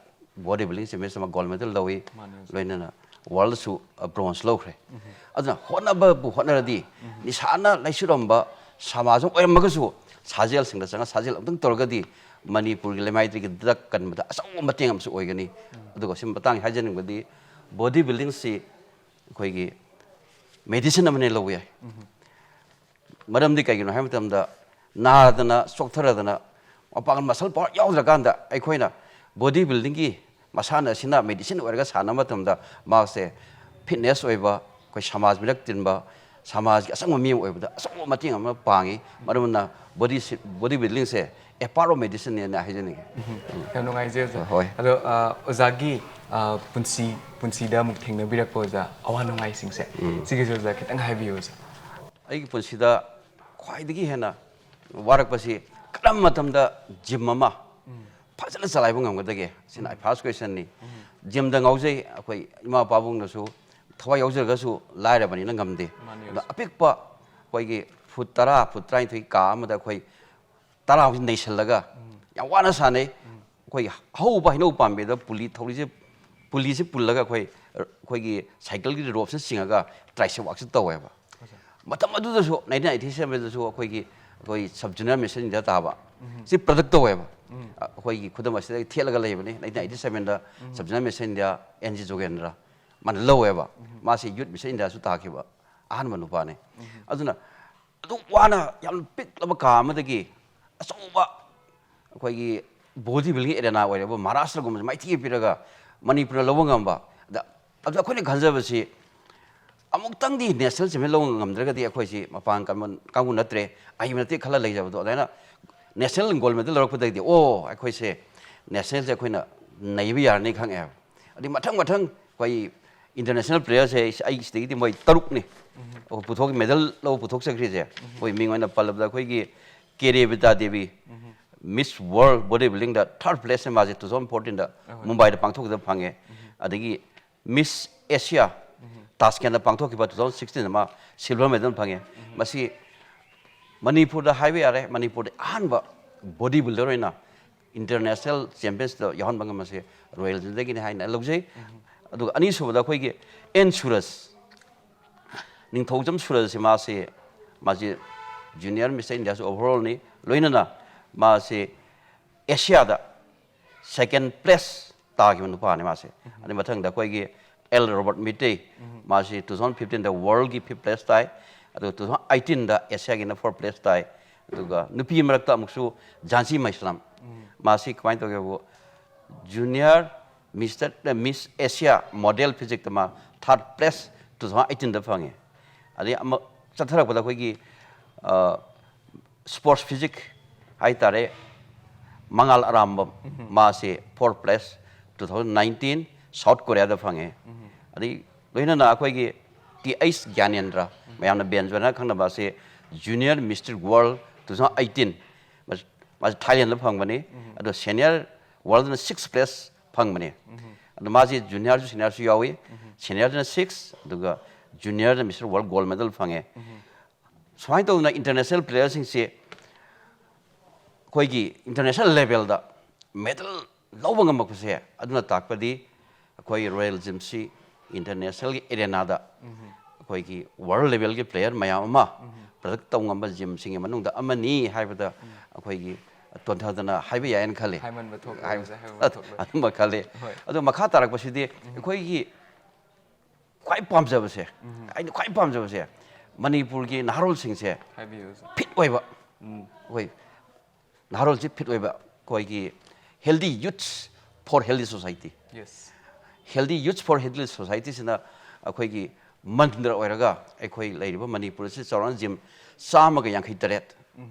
ꯕꯣꯗꯤ ꯕꯤꯜꯗꯤꯡ ꯆꯦꯝꯄꯤꯌꯟꯁꯤꯞꯇ ꯃꯥ ꯒꯣꯜ ꯃꯦꯗꯜ ꯂꯧꯏ꯫ ꯃꯥꯅꯦ ꯑꯣꯖꯥ꯫ ꯂꯣꯏꯅꯅ ꯋꯥꯔꯜꯗꯁꯨ ꯕ꯭ꯔꯣꯟꯖ ꯂꯧꯈ꯭ꯔꯦ꯫ ꯑꯗꯨꯅ ꯍꯣꯠꯅꯕꯕꯨ ꯍꯣꯠꯅꯔꯗꯤ, ꯅꯤꯁꯥꯅ ꯂꯩꯆꯨꯔꯝꯕ ꯁꯃꯥꯖ ꯑꯃ ꯑꯣꯏꯔꯝꯃꯒꯁꯨ, ꯁꯥꯖꯦꯜꯁꯤꯡꯗ ꯆꯪꯉ ꯁꯥꯖꯦꯜ ꯑꯃꯨꯛꯇꯪ ꯇꯧꯔꯒꯗꯤ ꯃꯅꯤꯄꯨꯔꯒꯤ ꯂꯩꯃꯥꯏꯗꯒꯤ ꯗ꯭ꯔꯒ ꯀꯟꯕꯗ ꯑꯆꯧꯕ ꯃꯇꯦꯡ ꯑꯃꯁꯨ ꯑꯣꯏꯒꯅꯤ꯫ ꯑꯗꯨꯒ ꯁꯤ ꯃꯇꯥꯡꯒꯤ ꯍꯥꯏꯖꯅꯤꯡꯕꯗꯤ, ꯕꯣꯗꯤ ꯕꯤꯜꯗꯤꯡꯁꯤ ꯑꯩꯈꯣꯏꯒꯤ ꯃꯦꯗꯤꯁꯤꯟ ꯑꯃꯅꯦ ꯂꯧꯕ ꯌꯥꯏ꯫ ꯃꯔꯝꯗꯤ ꯀꯩꯒꯤꯅꯣ ꯍꯥꯏꯕ ꯃꯇꯝꯗ, ꯅꯥꯗꯅ, ꯆꯣꯛꯊꯔꯗꯅ, ꯃꯄꯥꯡꯒꯜ, ꯃꯁꯜ ꯄꯥꯋꯔ ꯌꯥꯎꯗ꯭ꯔꯀꯥꯟꯗ ꯑꯩꯈꯣꯏꯅ ꯕꯣꯗꯤ ꯕꯤꯜꯗꯤꯡꯒꯤ ꯃꯁꯥꯟꯅ ꯑꯁꯤꯅ ꯃꯦꯗꯤꯁꯤꯟ ꯑꯣꯏꯔꯒ ꯁꯥꯟꯅꯕ ꯃꯇꯝꯗ, ꯃꯍꯥꯛꯁꯦ ꯐꯤꯠꯅꯦꯁ ꯑꯣꯏꯕ, ꯑꯩꯈꯣꯏ ꯁꯃꯥꯖ ꯃꯤꯔꯛ ꯇꯤꯟꯕ, ꯁꯃꯥꯖꯒꯤ ꯑꯆꯪꯕ ꯃꯤ ꯑꯃ ꯑꯣꯏꯕꯗ ꯑꯆꯧꯕ ꯃꯇꯦꯡ ꯑꯃ ꯄꯥꯡꯉꯤ꯫ ꯃꯔꯝ ꯑꯗꯨꯅ ꯕꯣꯗꯤ ꯁꯤ-, ꯕꯣꯗꯤ ꯕꯤꯜꯗꯤꯡꯁꯦ a part of medicine ꯅꯦꯅ ꯍꯥꯏꯖꯅꯤꯡꯉꯤ꯫ ꯌꯥꯝ ꯅꯨꯡꯉꯥꯏꯖꯩ ꯑꯣꯖꯥ꯫ ꯍꯣꯏ꯫ ꯑꯗꯣ, ꯑ, ꯑꯣꯖꯥꯒꯤ, ꯑ, ꯄꯨꯟꯁꯤ, ꯄꯨꯟꯁꯤꯗ ꯑꯃꯨꯛ ꯊꯦꯡꯅꯕꯤꯔꯛꯄ, ꯑꯣꯖꯥ, ꯑꯋꯥ ꯅꯨꯡꯉꯥꯏꯁꯤꯡꯁꯦ, ꯎꯝ꯫ ꯁꯤꯒꯤꯁꯨ ꯑꯣꯖꯥ ꯈꯤꯇꯪ ꯍꯥꯏꯕꯤꯌꯨ, ꯑꯣꯖꯥ꯫ ꯑꯩꯒꯤ ꯄꯨꯟꯁꯤꯗ ꯈ꯭ꯋꯥꯏꯗꯒꯤ ꯍꯦꯟꯅ ꯋꯥꯔꯛꯄꯁꯤ ꯀꯔꯝꯕ ꯃꯇꯝꯗ ꯖꯤꯝ ꯑꯃ ꯎꯝ꯫ ꯐꯖꯅ ꯆꯂꯥꯏꯕ ꯉꯝꯒꯗꯒꯦ? ꯁꯤꯅ ꯑꯩ ꯐꯥꯔꯁ ꯀ꯭ꯋꯦꯁꯟꯅꯤ꯫ ꯎꯝ꯫ ꯖꯤꯝꯗ ꯉꯥꯎꯖꯩ꯫ ꯑꯩꯈꯣꯏ ꯏꯃꯥ ꯄꯥꯕꯨꯡꯅꯁꯨ ꯊꯋꯥꯏ ꯌꯥꯎꯖꯔꯒꯁꯨ ꯂꯥꯏꯔꯕꯅꯤꯅ ꯉꯝꯗꯦ꯫ ꯃꯥꯅꯤ, ꯑꯗꯨꯅ ꯑꯣꯖꯥ꯫ ꯑꯄꯤꯛꯄ ꯑꯩꯈꯣꯏꯒꯤ ꯐꯨꯠ ꯇꯔꯥ, ꯐꯨꯠ ꯇꯔꯥꯅꯤꯊꯣꯏ ꯀꯥ ꯑꯃꯗ ꯑꯩꯈꯣꯏ ꯇꯔꯥꯃꯨꯛ ꯅꯩꯁꯜꯂꯒ ꯎꯝ꯫ ꯌꯥꯝ ꯋꯥꯅ ꯁꯥꯟꯅꯩ꯫ ꯎꯝ꯫ ꯑꯩꯈꯣꯏꯒꯤ ꯑꯍꯧꯕ ꯍꯩꯅꯧ ꯄꯥꯝꯕꯤꯗ ꯄꯨꯂꯤ ꯊꯧꯔꯤꯁꯦ, ꯄꯨꯂꯤꯁꯦ ꯄꯨꯜꯂꯒ ꯑꯩꯈꯣꯏ, ꯑꯩꯈꯣꯏꯒꯤ ꯁꯥꯏꯀꯜꯒꯤ ꯔꯣꯞꯁꯤꯅ ꯆꯤꯡꯉꯒ ꯇ꯭ꯔꯥꯏꯁꯦꯞ ꯋꯥꯛꯁꯦ ꯇꯧꯋꯦꯕ꯫ ꯑꯣꯖꯥ꯫ ꯃꯇꯝ ꯑꯗꯨꯗꯁꯨ, ꯅꯥꯏꯟꯇꯤꯟ ꯑꯩꯠꯇꯤ ꯁꯚꯦꯟꯗꯁꯨ ꯑꯩꯈꯣꯏꯒꯤ, ꯑꯩꯈꯣꯏ ꯁꯕ ꯖꯨꯅꯤꯌꯔ ꯃꯦꯁ ꯏꯟꯗꯤꯌꯥ ꯇꯥꯕ ꯎꯝ꯫ ꯁꯤ ꯄ꯭ꯔꯗꯛ ꯇꯧꯋꯦꯕ꯫ ꯎꯝ꯫ ꯑꯩꯈꯣꯏꯒꯤ ꯈꯨꯗꯝ ꯑꯁꯤꯗ ꯊꯦꯠꯂꯒ ꯂꯩꯕꯅꯤ꯫ ꯅꯥꯏꯟꯇꯤꯟ ꯑꯩꯠꯇꯤ ꯁꯚꯦꯟꯗ um. Sub junior Mr India N G Jogendra ꯃꯥꯅ ꯂꯧꯋꯦꯕ꯫ ꯎꯝ꯫ ꯃꯥꯁꯤ ꯌꯨꯠ ꯃꯦꯁ ꯏꯟꯗꯤꯌꯥꯁꯨ ꯇꯥꯈꯤꯕ ꯑꯍꯥꯟꯕ ꯅꯨꯄꯥꯅꯤ꯫ ꯎꯝ꯫ ꯑꯗꯨꯅ ꯑꯗꯨꯝ ꯋꯥꯅ, ꯌꯥꯝ ꯄꯤꯛꯂꯕ ꯀꯥ ꯑꯃꯗꯒꯤ ꯑꯆꯧꯕ ꯑꯩꯈꯣꯏꯒꯤ ꯕꯣꯗꯤ ꯕꯤꯜꯗꯤꯡ ꯑꯦꯔꯦꯅꯥ ꯑꯣꯏꯔꯕ ꯃꯍꯥꯔꯥꯁꯇ꯭ꯔꯒꯨꯝꯕꯁꯦ ꯃꯥꯏꯊꯤꯅ ꯄꯤꯔꯒ ꯃꯅꯤꯄꯨꯔꯅ ꯂꯧꯕ ꯉꯝꯕ꯫ ꯑꯗ, ꯑꯗ ꯑꯩꯈꯣꯏꯅ ꯈꯟꯖꯕꯁꯤ, ꯑꯃꯨꯛꯇꯪꯗꯤ ꯅꯦꯁꯅꯦꯜ ꯆꯦꯝꯄꯤꯌꯟ ꯂꯧꯕ ꯉꯝꯗ꯭ꯔꯒꯗꯤ ꯑꯩꯈꯣꯏꯁꯤ ꯃꯄꯥꯡ ꯀꯟꯕ ꯀꯥꯡꯕꯨ ꯅꯠꯇ꯭ꯔꯦ, ꯑꯍꯩꯕ ꯅꯠꯇꯦ ꯈꯜꯂ ꯂꯩꯖꯕꯗꯣ, ꯑꯗꯨꯃꯥꯏꯅ ꯅꯦꯁꯅꯦꯜ ꯒꯣꯜ ꯃꯦꯗꯜ ꯂꯧꯔꯛꯄꯗꯒꯤꯗꯤ, ꯑꯣ, ꯑꯩꯈꯣꯏꯁꯦ ꯅꯦꯁꯅꯦꯜꯁꯦ ꯑꯩꯈꯣꯏꯅ ꯅꯩꯕ ꯌꯥꯔꯅꯤ ꯈꯪꯉꯦꯕ꯫ ꯑꯗꯩ ꯃꯊꯪ ꯃꯊꯪ ꯑꯩꯈꯣꯏ ꯏꯟꯇꯔꯅꯦꯁꯅꯦꯜ ꯄ꯭ꯂꯦꯌꯔꯁꯦ ꯑꯩ ꯑꯩ ꯁꯤꯗꯒꯤꯗꯤ ꯃꯣꯏ ꯇꯔꯨꯛꯅꯤ꯫ ꯑꯣ, ꯄꯨꯊꯣꯛ ꯃꯦꯗꯜ ꯂꯧ ꯄꯨꯊꯣꯛꯆꯈ꯭ꯔꯤꯁꯦ꯫ ꯑꯩꯈꯣꯏ ꯃꯤꯡ ꯑꯣꯏꯅ ꯄꯜꯂꯕꯗ ꯑꯩꯈꯣꯏꯒꯤ ꯀꯦ ꯔꯦꯕꯤꯇꯥ ꯗꯦꯕꯤ, Miss World Bodybuildingꯗ third placeꯅ ꯃꯥꯁꯦ two thousand fourteenꯗ ꯑꯍꯣꯏ꯫ ꯃꯨꯝꯕꯥꯏꯗ ꯄꯥꯡꯊꯣꯛꯈꯤꯕꯗ ꯐꯪꯉꯦ꯫ ꯑꯗꯒꯤ Miss Asia ꯇꯥꯁꯀꯦꯟꯗ ꯄꯥꯡꯊꯣꯛꯈꯤꯕ two thousand sixteenꯗ ꯃꯥ silver medal ꯐꯪꯉꯦ꯫ ꯃꯁꯤ ꯃꯅꯤꯄꯨꯔꯗ ꯍꯥꯏꯕ ꯌꯥꯔꯦ, ꯃꯅꯤꯄꯨꯔꯗ ꯑꯍꯥꯟꯕ ꯕꯣꯗꯤ ꯕꯤꯜꯗꯔ ꯑꯣꯏꯅ ꯏꯟꯇꯔꯅꯦꯁꯅꯦꯜ ꯆꯦꯝꯄꯤꯌꯟꯁꯤꯞꯇ ꯌꯥꯎꯍꯟꯕ ꯉꯝꯕꯁꯦ ꯔꯣꯌꯦꯜ ꯖꯤꯝꯗꯒꯤꯅꯤ ꯍꯥꯏꯅ ꯂꯧꯖꯩ꯫ ꯑꯗꯨꯒ ꯑꯅꯤꯁꯨꯕꯗ ꯑꯩꯈꯣꯏꯒꯤ ꯑꯦꯟ ꯁꯨꯔꯖ, ꯅꯤꯡꯊꯧꯖꯝ ꯁꯨꯔꯖꯁꯤ ꯃꯥꯁꯤ, ꯃꯥꯁꯤ Junior Mister Indiaꯁꯨ overallꯅꯤ, ꯂꯣꯏꯅꯅ ꯃꯥꯁꯤ ꯑꯦꯁꯤꯌꯥꯗ second place ꯇꯥꯈꯤꯕ ꯅꯨꯄꯥꯅꯤ ꯃꯥꯁꯦ꯫ ꯑꯗꯩ ꯃꯊꯪꯗ ꯑꯩꯈꯣꯏꯒꯤ ꯑꯦꯜ ꯔꯣꯕꯔꯠ ꯃꯤꯇꯩ, ꯃꯥꯁꯤ two thousand fifteenꯗ worldꯒꯤ fifth place ꯇꯥꯏ, ꯑꯗꯨꯒ two thousand eighteenꯗ ꯑꯦꯁꯤꯌꯥꯒꯤꯅ fourth place ꯇꯥꯏ꯫ ꯑꯗꯨꯒ ꯅꯨꯄꯤ ꯃꯔꯛꯇ ꯑꯃꯨꯛꯁꯨ ꯖꯥꯟꯁꯤ ꯃꯩꯁꯂꯥꯝ, ꯃꯥꯁꯤ ꯀꯃꯥꯏꯅ ꯇꯧꯒꯦꯕꯨ, Junior Mister Miss Asia model physiqueꯇ ꯃꯥ third place two thousand eighteenꯗ ꯐꯪꯉꯦ꯫ ꯑꯗꯩ ꯑꯃ ꯆꯠꯊꯔꯛꯄꯗ ꯑꯩꯈꯣꯏꯒꯤ, ꯑ, sports physique ꯍꯥꯏꯇꯥꯔꯦ, ꯃꯉꯥꯜ ꯑꯔꯥꯝꯕꯝ, ꯃꯥꯁꯤ fourth place two thousand nineteen South Koreaꯗ ꯐꯪꯉꯦ꯫ ꯑꯗꯩ ꯂꯣꯏꯅꯅ ꯑꯩꯈꯣꯏꯒꯤ ꯇꯤ ꯑꯩꯆ ꯒ꯭ꯌꯥꯅꯦꯟꯗ꯭ꯔ, ꯃꯌꯥꯝꯅ ꯕꯦꯟꯖꯣꯅ ꯈꯪꯅꯕ ꯑꯁꯤ Junior Mister World two thousand eighteen, ꯃꯥꯁꯤ ꯊꯥꯏꯂꯦꯟꯗ ꯐꯪꯕꯅꯤ꯫ ꯑꯗꯣ senior worldꯅ sixth place ꯐꯪꯕꯅꯤ꯫ ꯑꯗꯣ ꯃꯥꯁꯤ juniorꯁꯨ seniorꯁꯨ ꯌꯥꯎꯏ꯫ Seniorꯗꯅ six, ꯑꯗꯨꯒ juniorꯗ Mister World gold medal ꯐꯪꯉꯦ꯫ ꯁꯨꯃꯥꯏꯅ ꯇꯧꯗꯅ international playerꯁꯤꯡꯁꯤ ꯑꯩꯈꯣꯏꯒꯤ international levelꯗ medal ꯂꯧꯕ ꯉꯝꯃꯛꯄꯁꯦ, ꯑꯗꯨꯅ ꯇꯥꯛꯄꯗꯤ ꯑꯩꯈꯣꯏ ꯔꯣꯌꯦꯜ ꯖꯤꯝꯁꯤ internationalꯒꯤ arenaꯗ ꯑꯩꯈꯣꯏꯒꯤ world levelꯒꯤ player ꯃꯌꯥꯝ ꯑꯃ product ꯇꯧ ꯉꯝꯕ ꯖꯤꯝꯁꯤꯡꯒꯤ ꯃꯅꯨꯡꯗ ꯑꯃꯅꯤ ꯍꯥꯏꯕꯗ ꯑꯩꯈꯣꯏꯒꯤ ꯇꯣꯟꯊꯗꯅ ꯍꯥꯏꯕ ꯌꯥꯏꯅ ꯈꯜꯂꯤ꯫ ꯍꯥꯏꯃꯟꯕ ꯊꯣꯛꯂꯣꯏ, ꯍꯥꯏ-, ꯍꯥꯏꯃꯟꯕ ꯊꯣꯛꯂꯣꯏ꯫ ꯑꯗꯨꯝꯕ ꯈꯜꯂꯤ꯫ ꯍꯣꯏ꯫ ꯑꯗꯣ ꯃꯈꯥ ꯇꯥꯔꯛꯄꯁꯤꯗꯤ ꯑꯩꯈꯣꯏꯒꯤ ꯈ꯭ꯋꯥꯏ ꯄꯥꯝꯖꯕꯁꯦ, ꯑꯩꯅ ꯈ꯭ꯋꯥꯏ ꯄꯥꯝꯖꯕꯁꯦ ꯃꯅꯤꯄꯨꯔꯒꯤ ꯅꯍꯥꯔꯣꯜꯁꯤꯡꯁꯦ ꯍꯥꯏꯕꯤꯌꯨ꯫ Fit ꯑꯣꯏꯕ, ꯎꯝ꯫ ꯑꯩꯈꯣꯏ ꯅꯍꯥꯔꯣꯜꯁꯤ fit ꯑꯣꯏꯕ, ꯑꯩꯈꯣꯏꯒꯤ healthy youths for healthy society꯫ Yes꯫ Healthy youths for healthy societyꯁꯤꯅ ꯑꯩꯈꯣꯏꯒꯤ ꯃꯟꯇ꯭ꯔ ꯑꯣꯏꯔꯒ ꯑꯩꯈꯣꯏ ꯂꯩꯔꯤꯕ ꯃꯅꯤꯄꯨꯔ ꯑꯁꯤ ꯆꯥꯎꯔꯥꯛꯅ ꯖꯤꯝ ꯆꯥꯝꯃꯒ ꯌꯥꯡꯈꯩ ꯇꯔꯦꯠ,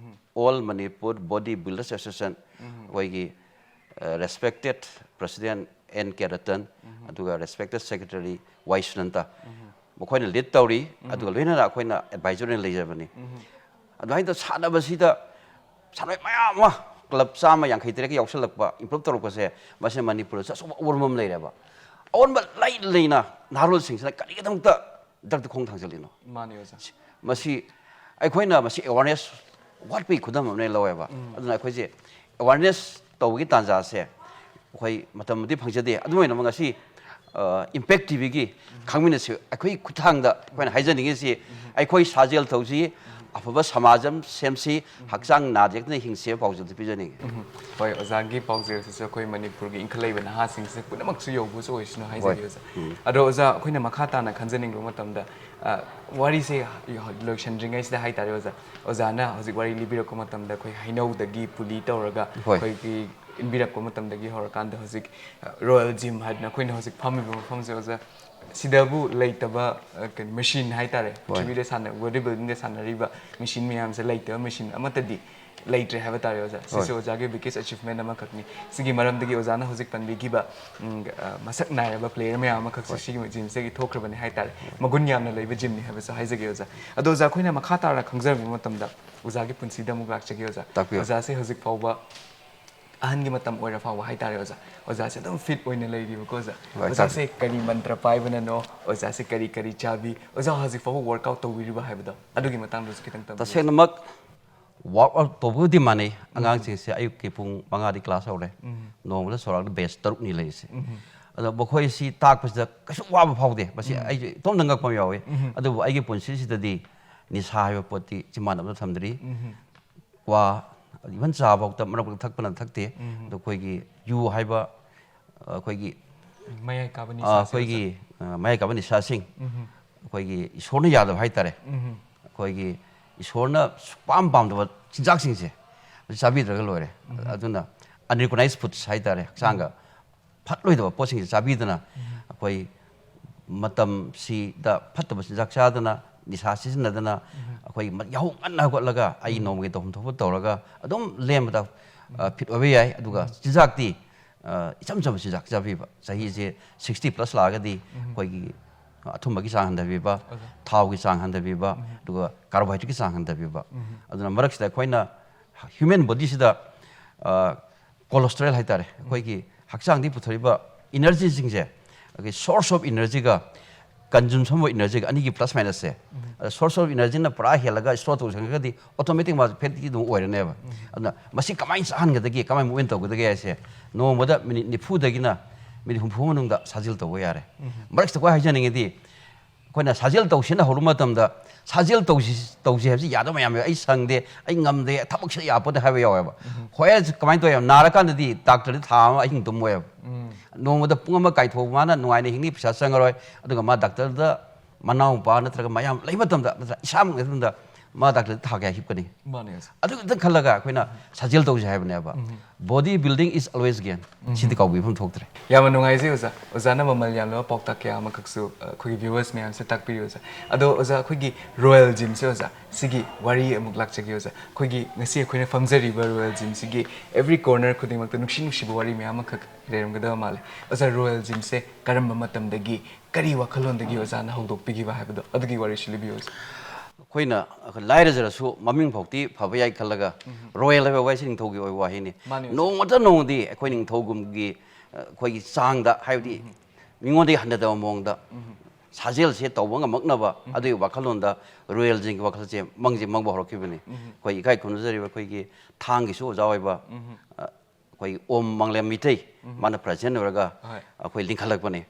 All Manipur Body Builders Association, ꯑꯩꯈꯣꯏꯒꯤ, ꯑ, respected president ꯑꯦꯟ ꯀꯦ ꯔꯇꯟ, ꯑꯗꯨꯒ ꯔꯦꯁꯄꯦꯛꯇꯦꯠ ꯁꯦꯀ꯭ꯔꯦꯇꯔꯤ ꯋꯥꯏ ꯁꯨꯅꯟꯇ, ꯃꯈꯣꯏꯅ ꯂꯤꯗ ꯇꯧꯔꯤ꯫ ꯑꯗꯨꯒ ꯂꯣꯏꯅꯅ ꯑꯩꯈꯣꯏꯅ ꯑꯦꯗꯚꯥꯏꯖꯔ ꯑꯣꯏꯅ ꯂꯩꯖꯕꯅꯤ꯫ ꯑꯗꯨꯃꯥꯏꯅ ꯇꯧ ꯁꯥꯟꯅꯕꯁꯤꯗ ꯁꯥꯟꯅꯔꯣꯏ ꯃꯌꯥꯝ ꯑꯃ, ꯀ꯭ꯂꯕ ꯆꯥꯝꯃ ꯌꯥꯡꯈꯩ ꯇꯔꯦꯠꯀ ꯌꯥꯎꯁꯜꯂꯛꯄ, ꯏꯝꯄ꯭ꯔꯨꯞ ꯇꯧꯔꯛꯄꯁꯦ, ꯃꯁꯤꯅ ꯃꯅꯤꯄꯨꯔꯗꯁꯨ ꯑꯆꯧꯕ ꯑꯑꯣꯟꯕ ꯑꯃ ꯂꯩꯔꯦꯕ꯫ ꯑꯑꯣꯟꯕ ꯂꯩ ꯂꯩꯅ ꯅꯍꯥꯔꯣꯜꯁꯤꯡꯁꯤꯅ ꯀꯔꯤꯒꯤꯗꯃꯛꯇ ꯗ꯭ꯔꯛꯇ ꯈꯣꯡ ꯊꯥꯡꯖꯜꯂꯤꯅꯣ? ꯃꯥꯅꯦ ꯑꯣꯖꯥ꯫ ꯃꯁꯤ ꯑꯩꯈꯣꯏꯅ ꯃꯁꯤ ꯑꯦꯋꯥꯔꯅꯦꯁ ꯋꯥꯠꯄꯒꯤ ꯈꯨꯗꯝ ꯑꯃꯅ ꯂꯧꯋꯦꯕ꯫ ꯑꯗꯨꯅ ꯑꯩꯈꯣꯏꯁꯦ ꯑꯦꯋꯥꯔꯅꯦꯁ ꯇꯧꯕꯒꯤ ꯇꯥꯟꯖꯥꯁꯦ ꯑꯩꯈꯣꯏ ꯃꯇꯝꯗꯤ ꯐꯪꯖꯗꯦ꯫ ꯑꯗꯨꯝ ꯑꯣꯏꯅꯃꯛ ꯉꯁꯤ ꯏꯝꯄꯦꯛ ꯇꯤꯚꯤꯒꯤ ꯈꯪꯃꯤꯟꯅꯁꯤ ꯑꯩꯈꯣꯏ ꯈꯨꯠꯊꯥꯡꯗ ꯑꯩꯈꯣꯏꯅ ꯍꯥꯏꯖꯅꯤꯡꯉꯤꯁꯤ, ꯑꯩꯈꯣꯏ ꯁꯥꯖꯦꯜ ꯇꯧꯁꯤ, ꯑꯐꯕ ꯁꯃꯥꯖ ꯑꯃ ꯁꯦꯝꯁꯤ, ꯍꯛꯆꯥꯡ ꯅꯥꯗ ꯌꯦꯛꯇꯅ ꯍꯤꯡꯁꯤ ꯍꯥꯏꯕ ꯄꯥꯎꯖꯦꯜꯗꯨ ꯄꯤꯖꯅꯤꯡꯉꯤ꯫ ꯍꯣꯏ, ꯑꯣꯖꯥꯒꯤ ꯄꯥꯎꯖꯦꯜꯁꯤꯁꯨ ꯑꯩꯈꯣꯏ ꯃꯅꯤꯄꯨꯔꯒꯤ ꯏꯟꯈꯠꯂꯛꯏꯕ ꯅꯍꯥꯁꯤꯡꯁꯤꯗ ꯄꯨꯝꯅꯃꯛꯁꯨ ꯌꯧꯕꯁꯨ ꯑꯣꯏꯁꯅꯨ ꯍꯥꯏꯖꯒꯦ ꯑꯣꯖꯥ꯫ ꯑꯗꯣ ꯑꯣꯖꯥ, ꯑꯩꯈꯣꯏꯅ ꯃꯈꯥ ꯇꯥꯅ ꯈꯟꯖꯅꯤꯡꯕ ꯃꯇꯝꯗ, ꯑ, ꯋꯥꯔꯤꯁꯦ ꯂꯣꯏꯁꯟꯗ꯭ꯔꯤꯉꯩꯁꯤꯗ ꯍꯥꯏꯇꯥꯔꯦ ꯑꯣꯖꯥ, ꯑꯣꯖꯥꯅ ꯍꯧꯖꯤꯛ ꯋꯥꯔꯤ ꯂꯤꯕꯤꯔꯛꯄ ꯃꯇꯝꯗ ꯑꯩꯈꯣꯏ ꯍꯩꯅꯧꯗꯒꯤ ꯄꯨꯂꯤ ꯇꯧꯔꯒ ꯍꯣꯏ꯫ ꯑꯩꯈꯣꯏꯒꯤ ꯏꯟꯕꯤꯔꯛꯄ ꯃꯇꯝꯗꯒꯤ ꯍꯧꯔꯀꯥꯟꯗ ꯍꯧꯖꯤꯛ, ꯑ, ꯔꯣꯌꯦꯜ ꯖꯤꯝ ꯍꯥꯏꯗꯅ ꯑꯩꯈꯣꯏꯅ ꯍꯧꯖꯤꯛ ꯐꯝꯃꯤꯕ ꯃꯐꯝꯁꯦ ꯑꯣꯖꯥ, ꯁꯤꯗꯕꯨ ꯂꯩꯇꯕ, ꯑ, ꯀꯩꯅꯣ, ꯃꯦꯁꯤꯟ ꯍꯥꯏꯇꯥꯔꯦ, ꯍꯣꯏ꯫ ꯄ꯭ꯔꯤꯊꯤꯕꯤꯗ ꯁꯥꯟꯅ-, ꯕꯣꯗꯤ ꯕꯤꯜꯗꯤꯡꯗ ꯁꯥꯟꯅꯔꯤꯕ ꯃꯦꯁꯤꯟ ꯃꯌꯥꯝꯁꯦ ꯂꯩꯇꯕ ꯃꯦꯁꯤꯟ ꯑꯃꯠꯇꯗꯤ ꯂꯩꯇ꯭ꯔꯦ ꯍꯥꯏꯕ ꯇꯥꯔꯦ ꯑꯣꯖꯥ꯫ ꯁꯤꯁꯨ ꯍꯣꯏ꯫ ꯑꯣꯖꯥꯒꯤ ꯕꯤꯒꯦꯁ ꯑꯆꯤꯚꯃꯦꯟ ꯑꯃꯈꯛꯅꯤ꯫ ꯁꯤꯒꯤ ꯃꯔꯝꯗꯒꯤ ꯑꯣꯖꯥꯅ ꯍꯧꯖꯤꯛ ꯄꯟꯕꯤꯈꯤꯕ, ꯎꯝ, ꯑ, ꯃꯁꯛ ꯅꯥꯏꯔꯕ ꯄ꯭ꯂꯦꯌꯔ ꯃꯌꯥꯝ ꯑꯃꯈꯛꯁꯨ ꯍꯣꯏ꯫ ꯁꯤꯒꯤ ꯖꯤꯝꯁꯤꯗꯒꯤ ꯊꯣꯛꯈ꯭ꯔꯕꯅꯤ ꯍꯥꯏꯇꯥꯔꯦ꯫ ꯃꯒꯨꯟ ꯌꯥꯝꯅ ꯂꯩꯕ ꯖꯤꯝꯅꯤ ꯍꯥꯏꯕꯁꯨ ꯍꯥꯏꯖꯒꯦ ꯑꯣꯖꯥ꯫ ꯑꯗꯣ ꯑꯣꯖꯥ, ꯑꯩꯈꯣꯏꯅ ꯃꯈꯥ ꯇꯥꯅ ꯈꯪꯖꯔꯛꯄ ꯃꯇꯝꯗ ꯑꯣꯖꯥꯒꯤ ꯄꯨꯟꯁꯤꯗ ꯑꯃꯨꯛ ꯂꯥꯛꯆꯒꯦ ꯑꯣꯖꯥ꯫ ꯇꯥꯛꯄꯤꯌꯨ꯫ ꯑꯣꯖꯥꯁꯦ ꯍꯧꯖꯤꯛ ꯐꯥꯎꯕ ꯑꯍꯟꯒꯤ ꯃꯇꯝ ꯑꯣꯏꯔ ꯐꯥꯎꯕ ꯍꯥꯏꯇꯥꯔꯦ ꯑꯣꯖꯥ, ꯑꯣꯖꯥꯁꯦ ꯑꯗꯨꯝ ꯐꯤꯠ ꯑꯣꯏꯅ ꯂꯩꯔꯤꯕꯀꯣ ꯑꯣꯖꯥ꯫ ꯍꯣꯏ, ꯑꯣꯖꯥꯁꯦ ꯀꯔꯤ ꯃꯟꯇ꯭ꯔ ꯄꯥꯏꯕꯅꯅꯣ, ꯑꯣꯖꯥꯁꯦ ꯀꯔꯤ ꯀꯔꯤ ꯆꯥꯕꯤ, ꯑꯣꯖꯥ ꯍꯧꯖꯤꯛ ꯐꯥꯎꯕ ꯋꯥꯔꯛ ꯑꯥꯎꯠ ꯇꯧꯕꯤꯔꯤꯕ ꯍꯥꯏꯕꯗꯣ, ꯑꯗꯨꯒꯤ ꯃꯇꯥꯡꯗꯁꯨ ꯈꯤꯇꯪ ꯇꯝꯕꯤꯌꯨ꯫ ꯇꯁꯦꯡꯅꯃꯛ ꯋꯥꯔꯛ ꯑꯥꯎꯠ ꯇꯧꯕꯕꯨꯗꯤ ꯃꯥꯟꯅꯩ꯫ ꯑꯉꯥꯡꯁꯤꯡꯁꯦ ꯑꯌꯨꯛꯀꯤ ꯄꯨꯡ ꯃꯉꯥꯗꯤ ꯀ꯭ꯂꯥꯁ ꯍꯧꯔꯦ꯫ ꯅꯣꯡꯃꯗ ꯆꯥꯎꯔꯥꯛꯅ ꯕꯦꯁ ꯇꯔꯨꯛꯅꯤ ꯂꯩꯔꯤꯁꯦ꯫ ꯑꯗꯣ ꯃꯈꯣꯏꯁꯤ ꯇꯥꯛꯄꯁꯤꯗ ꯀꯩꯁꯨ ꯋꯥꯕ ꯐꯥꯎꯗꯦ꯫ ꯃꯁꯤ ꯑꯩꯁꯨ ꯏꯇꯣꯝꯇ ꯉꯛꯄ ꯑꯃ ꯌꯥꯎꯋꯤ꯫ ꯑꯗꯨꯕꯨ ꯑꯩꯒꯤ ꯄꯨꯟꯁꯤꯁꯤꯗꯗꯤ ꯅꯤꯁꯥ ꯍꯥꯏꯕ ꯄꯣꯠꯇꯤ ꯆꯤꯝꯕꯥꯟ ꯑꯃꯗ ꯊꯝꯗ꯭ꯔꯤ꯫ ꯀ꯭ꯋꯥ, ꯏꯚꯟ ꯆꯥ ꯐꯥꯎꯗ ꯃꯔꯛ ꯃꯔꯛ ꯊꯛꯄꯅ ꯊꯛꯇꯦ꯫ ꯑꯗꯣ ꯑꯩꯈꯣꯏꯒꯤ ꯌꯨ ꯍꯥꯏꯕ, ꯑ, ꯑꯩꯈꯣꯏꯒꯤ, ꯃꯌꯥꯏ ꯀꯥꯕ ꯑ, ꯅꯤꯁꯥꯁꯦ ꯑꯩꯈꯣꯏꯒꯤ, ꯑ, ꯃꯌꯥꯏ ꯀꯥꯕ ꯅꯤꯁꯥꯁꯤꯡ, ꯑꯩꯈꯣꯏꯒꯤ ꯏꯁꯣꯔꯅ ꯌꯥꯗꯕ ꯍꯥꯏꯇꯥꯔꯦ꯫ ꯑꯩꯈꯣꯏꯒꯤ ꯏꯁꯣꯔꯅ ꯁꯨꯛꯄꯥꯝ ꯄꯥꯝꯗꯕ ꯆꯤꯟꯖꯥꯛꯁꯤꯡꯁꯦ ꯑꯗꯨ ꯆꯥꯕꯤꯗ꯭ꯔꯒ ꯂꯣꯏꯔꯦ꯫ ꯑꯗꯨꯅ ꯑꯟꯔꯤꯀꯣꯛꯅꯥꯏꯖ ꯐꯨꯗꯁ ꯍꯥꯏꯇꯥꯔꯦ, ꯍꯛꯆꯥꯡꯒ ꯐꯠꯂꯣꯏꯗꯕ ꯄꯣꯠꯁꯤꯡꯁꯦ ꯆꯥꯕꯤꯗꯅ ꯑꯩꯈꯣꯏ ꯃꯇꯝꯁꯤꯗ ꯐꯠꯇꯕ ꯆꯤꯟꯖꯥꯛ ꯆꯥꯗꯅ, ꯅꯤꯁꯥ ꯁꯤꯖꯤꯟꯅꯗꯅ, ꯑꯩꯈꯣꯏ ꯃ-, ꯌꯥꯍꯧ ꯉꯟꯅ ꯍꯧꯒꯠꯂꯒ ꯑꯩ ꯅꯣꯡꯃꯒꯤ ꯇꯧꯐꯝ ꯊꯣꯛꯄ ꯇꯧꯔꯒ ꯑꯗꯨꯝ ꯂꯦꯟꯕꯗ, ꯑ, ꯐꯤꯠ ꯑꯣꯏꯕ ꯌꯥꯏ꯫ ꯑꯗꯨꯒ ꯆꯤꯟꯖꯥꯛꯇꯤ ꯑ, ꯏꯆꯝ ꯆꯝꯕ ꯆꯤꯟꯖꯥꯛ ꯆꯥꯕꯤꯕ, ꯆꯍꯤꯁꯦ sixty plus ꯂꯥꯛꯑꯒꯗꯤ ꯑꯩꯈꯣꯏꯒꯤ ꯑꯊꯨꯝꯕꯒꯤ ꯆꯥꯡ ꯍꯟꯊꯕꯤꯕ, ꯊꯥꯎꯒꯤ ꯆꯥꯡ ꯍꯟꯊꯕꯤꯕ, ꯑꯗꯨꯒ carbohydrateꯀꯤ ꯆꯥꯡ ꯍꯟꯊꯕꯤꯕ꯫ ꯑꯗꯨꯅ ꯃꯔꯛꯁꯤꯗ ꯑꯩꯈꯣꯏꯅ human bodyꯁꯤꯗ, ꯑ, cholesterol ꯍꯥꯏꯇꯥꯔꯦ, ꯑꯩꯈꯣꯏꯒꯤ ꯍꯛꯆꯥꯡꯗꯒꯤ ꯄꯨꯊꯣꯔꯛꯏꯕ energyꯁꯤꯡꯁꯦ, ꯑꯩꯈꯣꯏꯒꯤ source of energyꯒ consumption of energyꯒ ꯑꯅꯤꯒꯤ plus minusꯁꯦ, ꯑꯗ source of energyꯅ ꯄꯨꯔꯥ ꯍꯦꯜꯂꯒ store ꯇꯧꯁꯟꯈ꯭ꯔꯒꯗꯤ automatic ꯃꯥꯁꯦ fatꯇꯤ ꯑꯗꯨꯝ ꯑꯣꯏꯔꯅꯦꯕ꯫ ꯑꯗꯨꯅ ꯃꯁꯤ ꯀꯃꯥꯏꯅ ꯆꯥꯍꯟꯒꯗꯒꯦ, ꯀꯃꯥꯏꯅ movement ꯇꯧꯒꯗꯒꯦ ꯍꯥꯏꯁꯦ, ꯅꯣꯡꯃꯗ minute ꯅꯤꯐꯨꯗꯒꯤꯅ minute ꯍꯨꯝꯐꯨ ꯃꯅꯨꯡꯗ ꯁꯥꯖꯦꯜ ꯇꯧꯕ ꯌꯥꯔꯦ꯫ ꯃꯔꯛꯁꯤꯗ ꯈ꯭ꯋꯥꯏ ꯍꯥꯏꯖꯅꯤꯡꯉꯤꯗꯤ, ꯑꯩꯈꯣꯏꯅ ꯁꯥꯖꯦꯜ ꯇꯧꯁꯦꯅ ꯍꯧꯔꯨꯕ ꯃꯇꯝꯗ, ꯁꯥꯖꯦꯜ ꯇꯧꯁꯤ, ꯇꯧꯁꯤ ꯍꯥꯏꯕꯁꯤ ꯌꯥꯗꯕ ꯃꯌꯥꯝ ꯌꯥꯎꯋꯤ꯫ "ꯑꯩ ꯁꯪꯗꯦ, ꯑꯩ ꯉꯝꯗꯦ, ꯊꯕꯛꯁꯤꯗ ꯌꯥꯄꯣꯠꯇꯦ" ꯍꯥꯏꯕ ꯌꯥꯎꯋꯦꯕ꯫ ꯍꯣꯏ, ꯀꯃꯥꯏꯅ ꯇꯧꯋꯤ? ꯅꯥꯔꯀꯥꯟꯗꯗꯤ doctorꯗ ꯊꯥ ꯑꯃ ꯑꯍꯤꯡ ꯇꯨꯝꯃꯣꯏꯕ꯫ ꯅꯣꯡꯃꯗ ꯄꯨꯡ ꯑꯃ ꯀꯥꯏꯊꯣꯛꯑꯒ ꯃꯥꯅ ꯅꯨꯡꯉꯥꯏꯅ ꯍꯤꯡꯅꯤ, ꯄꯩꯁꯥ ꯆꯪꯉꯔꯣꯏ꯫ ꯑꯗꯨꯒ ꯃꯥ doctorꯗ ꯃꯅꯥꯎꯄꯥ ꯅꯠꯇ꯭ꯔꯒ ꯃꯌꯥꯝ ꯂꯩ ꯃꯇꯝꯗ, ꯅꯠꯇ꯭ꯔꯒ ꯏꯁꯥꯃꯛ ꯂꯩ ꯃꯇꯝꯗ, ꯃꯥ doctorꯗ ꯊꯥ ꯀꯌꯥ ꯍꯤꯞꯀꯅꯤ? ꯃꯥꯅꯦ ꯑꯣꯖꯥ꯫ ꯑꯗꯨ ꯈꯛꯇꯪ ꯈꯜꯂꯒ ꯑꯩꯈꯣꯏꯅ ꯁꯥꯖꯦꯜ ꯇꯧꯁꯦ ꯍꯥꯏꯕꯅꯦꯕ꯫ Body building is always gain꯫ ꯁꯤꯗꯤ ꯀꯥꯎꯕꯤꯐꯝ ꯊꯣꯛꯇ꯭ꯔꯦ꯫ ꯌꯥꯝꯅ ꯅꯨꯡꯉꯥꯏꯖꯩ ꯑꯣꯖꯥ꯫ ꯑꯣꯖꯥꯅ ꯃꯃꯜ ꯌꯥꯝꯂꯕ ꯄꯥꯎꯇꯥꯛ ꯀꯌꯥ ꯑꯃꯈꯛꯁꯨ, ꯑ, ꯑꯩꯈꯣꯏꯒꯤ viewersꯃꯌꯥꯝꯁꯦ ꯇꯥꯛꯄꯤꯔꯤ ꯑꯣꯖꯥ꯫ ꯑꯗꯣ ꯑꯣꯖꯥ, ꯑꯩꯈꯣꯏꯒꯤ Royal Gymꯁꯦ ꯑꯣꯖꯥ, ꯁꯤꯒꯤ ꯋꯥꯔꯤ ꯑꯃꯨꯛ ꯂꯥꯛꯆꯒꯦ ꯑꯣꯖꯥ꯫ ꯑꯩꯈꯣꯏꯒꯤ ꯉꯁꯤ ꯑꯩꯈꯣꯏꯅ ꯐꯝꯖꯔꯤꯕ Royal Gymꯁꯤꯒꯤ every corner ꯈꯨꯗꯤꯡꯃꯛꯇ ꯅꯨꯡꯁꯤ ꯅꯨꯡꯁꯤꯕ ꯋꯥꯔꯤ ꯃꯌꯥꯝ ꯑꯃꯈꯛ ꯂꯩꯔꯝꯒꯗꯕ ꯃꯥꯜꯂꯦ꯫ ꯑꯣꯖꯥ, Royal Gymꯁꯦ ꯀꯔꯝꯕ ꯃꯇꯝꯗꯒꯤ, ꯀꯔꯤ ꯋꯥꯈꯜꯂꯣꯟꯗꯒꯤ ꯑꯣꯖꯥꯅ ꯍꯧꯗꯣꯛꯄꯤꯈꯤꯕ ꯍꯥꯏꯕꯗꯣ, ꯑꯗꯨꯒꯤ ꯋꯥꯔꯤꯁꯨ ꯂꯤꯕꯤꯌꯨ ꯑꯣꯖꯥ꯫ ꯑꯩꯈꯣꯏꯅ ꯂꯥꯏꯔꯖꯔꯁꯨ ꯃꯃꯤꯡ ꯐꯥꯎꯗꯤ ꯐꯕ ꯌꯥꯏ ꯈꯜꯂꯒ, Royal ꯍꯥꯏꯕ ꯋꯥꯍꯩꯁꯤ ꯅꯤꯡꯊꯧꯒꯤ ꯑꯣꯏꯕ ꯋꯥꯍꯩꯅꯤ꯫ ꯃꯥꯅꯤ ꯑꯣꯖꯥ꯫ ꯅꯣꯡꯃꯇ ꯅꯣꯡꯃꯗꯤ ꯑꯩꯈꯣꯏ ꯅꯤꯡꯊꯧꯒꯨꯝꯒꯤ, ꯑ, ꯑꯩꯈꯣꯏꯒꯤ ꯆꯥꯡꯗ, ꯍꯥꯏꯕꯗꯤ ꯃꯤꯉꯣꯟꯗꯒꯤ ꯍꯟꯊꯗꯕ ꯃꯑꯣꯡꯗ ꯁꯥꯖꯦꯜꯁꯦ ꯇꯧꯕ ꯉꯝꯃꯛꯅꯕ ꯑꯗꯨꯒꯤ ꯋꯥꯈꯜꯂꯣꯟꯗ Royal Gymꯒꯤ ꯋꯥꯈꯜꯁꯦ ꯃꯪꯁꯦ ꯃꯪꯕ ꯍꯧꯔꯛꯈꯤꯕꯅꯤ꯫ ꯑꯩꯈꯣꯏ ꯏꯀꯥꯏ ꯈꯨꯝꯅꯖꯔꯤꯕ ꯑꯩꯈꯣꯏꯒꯤ ꯊꯥꯡꯒꯤꯁꯨ ꯑꯣꯖꯥ ꯑꯣꯏꯕ, ꯑ, ꯑꯩꯈꯣꯏꯒꯤ ꯑꯣꯝ ꯃꯪꯂꯦꯝ ꯃꯤꯇꯩ, ꯃꯥꯅ president ꯑꯣꯏꯔꯒ ꯍꯣꯏ꯫ ꯑꯩꯈꯣꯏ ꯂꯤꯡꯈꯠꯂꯛꯄꯅꯤ꯫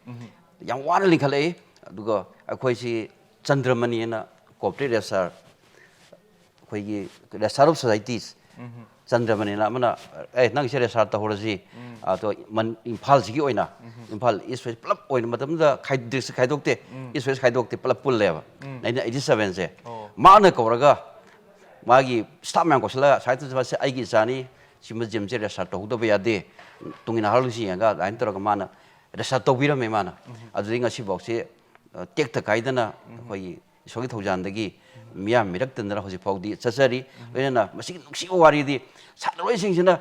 ꯌꯥꯝ ꯋꯥꯅ ꯂꯤꯡꯈꯠꯂꯛꯏ꯫ ꯑꯗꯨꯒ ꯑꯩꯈꯣꯏꯁꯤ ꯆꯟꯗ꯭ꯔꯃꯅꯤ ꯍꯥꯏꯅ cooperative registrar, ꯑꯩꯈꯣꯏꯒꯤ Registrar of Societies, ꯆꯟꯗ꯭ꯔꯃꯅꯤꯅ ꯑꯃꯅ, "ꯑꯦ, ꯅꯪꯁꯦ registrar ꯇꯧꯍꯧꯔꯁꯤ, ꯑꯗꯣ ꯃꯟ-, ꯏꯝꯐꯥꯜꯁꯤꯒꯤ ꯑꯣꯏꯅ, ꯏꯝꯐꯥꯜ East West ꯄꯨꯂꯞ ꯑꯣꯏꯅ", ꯃꯇꯝꯗꯨꯗ ꯈꯥꯏ-, district ꯈꯥꯏꯗꯣꯛꯇꯦ, East West ꯈꯥꯏꯗꯣꯛꯇꯦ, ꯄꯨꯂꯞ ꯄꯨꯜꯂꯦꯕ, nineteen eighty sevenꯁꯦ꯫ ꯑꯣ꯫ ꯃꯥꯅ ꯀꯧꯔꯒ ꯃꯥꯒꯤ staff ꯃꯌꯥꯝ ꯀꯧꯁꯤꯜꯂꯒ, "ꯁꯨꯃꯥꯏꯅ ꯇꯧꯁꯤ, ꯑꯩꯒꯤ ꯏꯆꯥꯅꯤ, ꯁꯤꯃ gymꯁꯦ registrar ꯇꯧꯍꯧꯗꯕ ꯌꯥꯗꯦ, ꯇꯨꯡꯒꯤ ꯅꯍꯥꯔꯣꯜꯁꯤꯡ ꯌꯦꯡꯉꯒ", ꯑꯗꯨꯃꯥꯏꯅ ꯇꯧꯔꯒ ꯃꯥꯅ registrar ꯇꯧꯕꯤꯔꯝꯃꯦ ꯃꯥꯅ꯫ ꯑꯗꯨꯗꯒꯤ ꯉꯁꯤꯐꯥꯎꯁꯦ, ꯑ, ꯇꯦꯛꯇ ꯀꯥꯏꯗꯅ ꯑꯩꯈꯣꯏꯒꯤ ꯏꯁꯣꯔꯒꯤ ꯊꯧꯖꯥꯜꯗꯒꯤ ꯃꯤꯌꯥꯝ ꯃꯤꯔꯛ ꯇꯤꯟꯗꯅ ꯍꯧꯖꯤꯛ ꯐꯥꯎꯗꯤ ꯆꯠꯆꯔꯤ꯫ ꯂꯣꯏꯅꯅ ꯃꯁꯤꯒꯤ ꯅꯨꯡꯁꯤꯕ ꯋꯥꯔꯤꯗꯤ ꯁꯥꯟꯅꯔꯣꯏꯁꯤꯡꯁꯤꯅ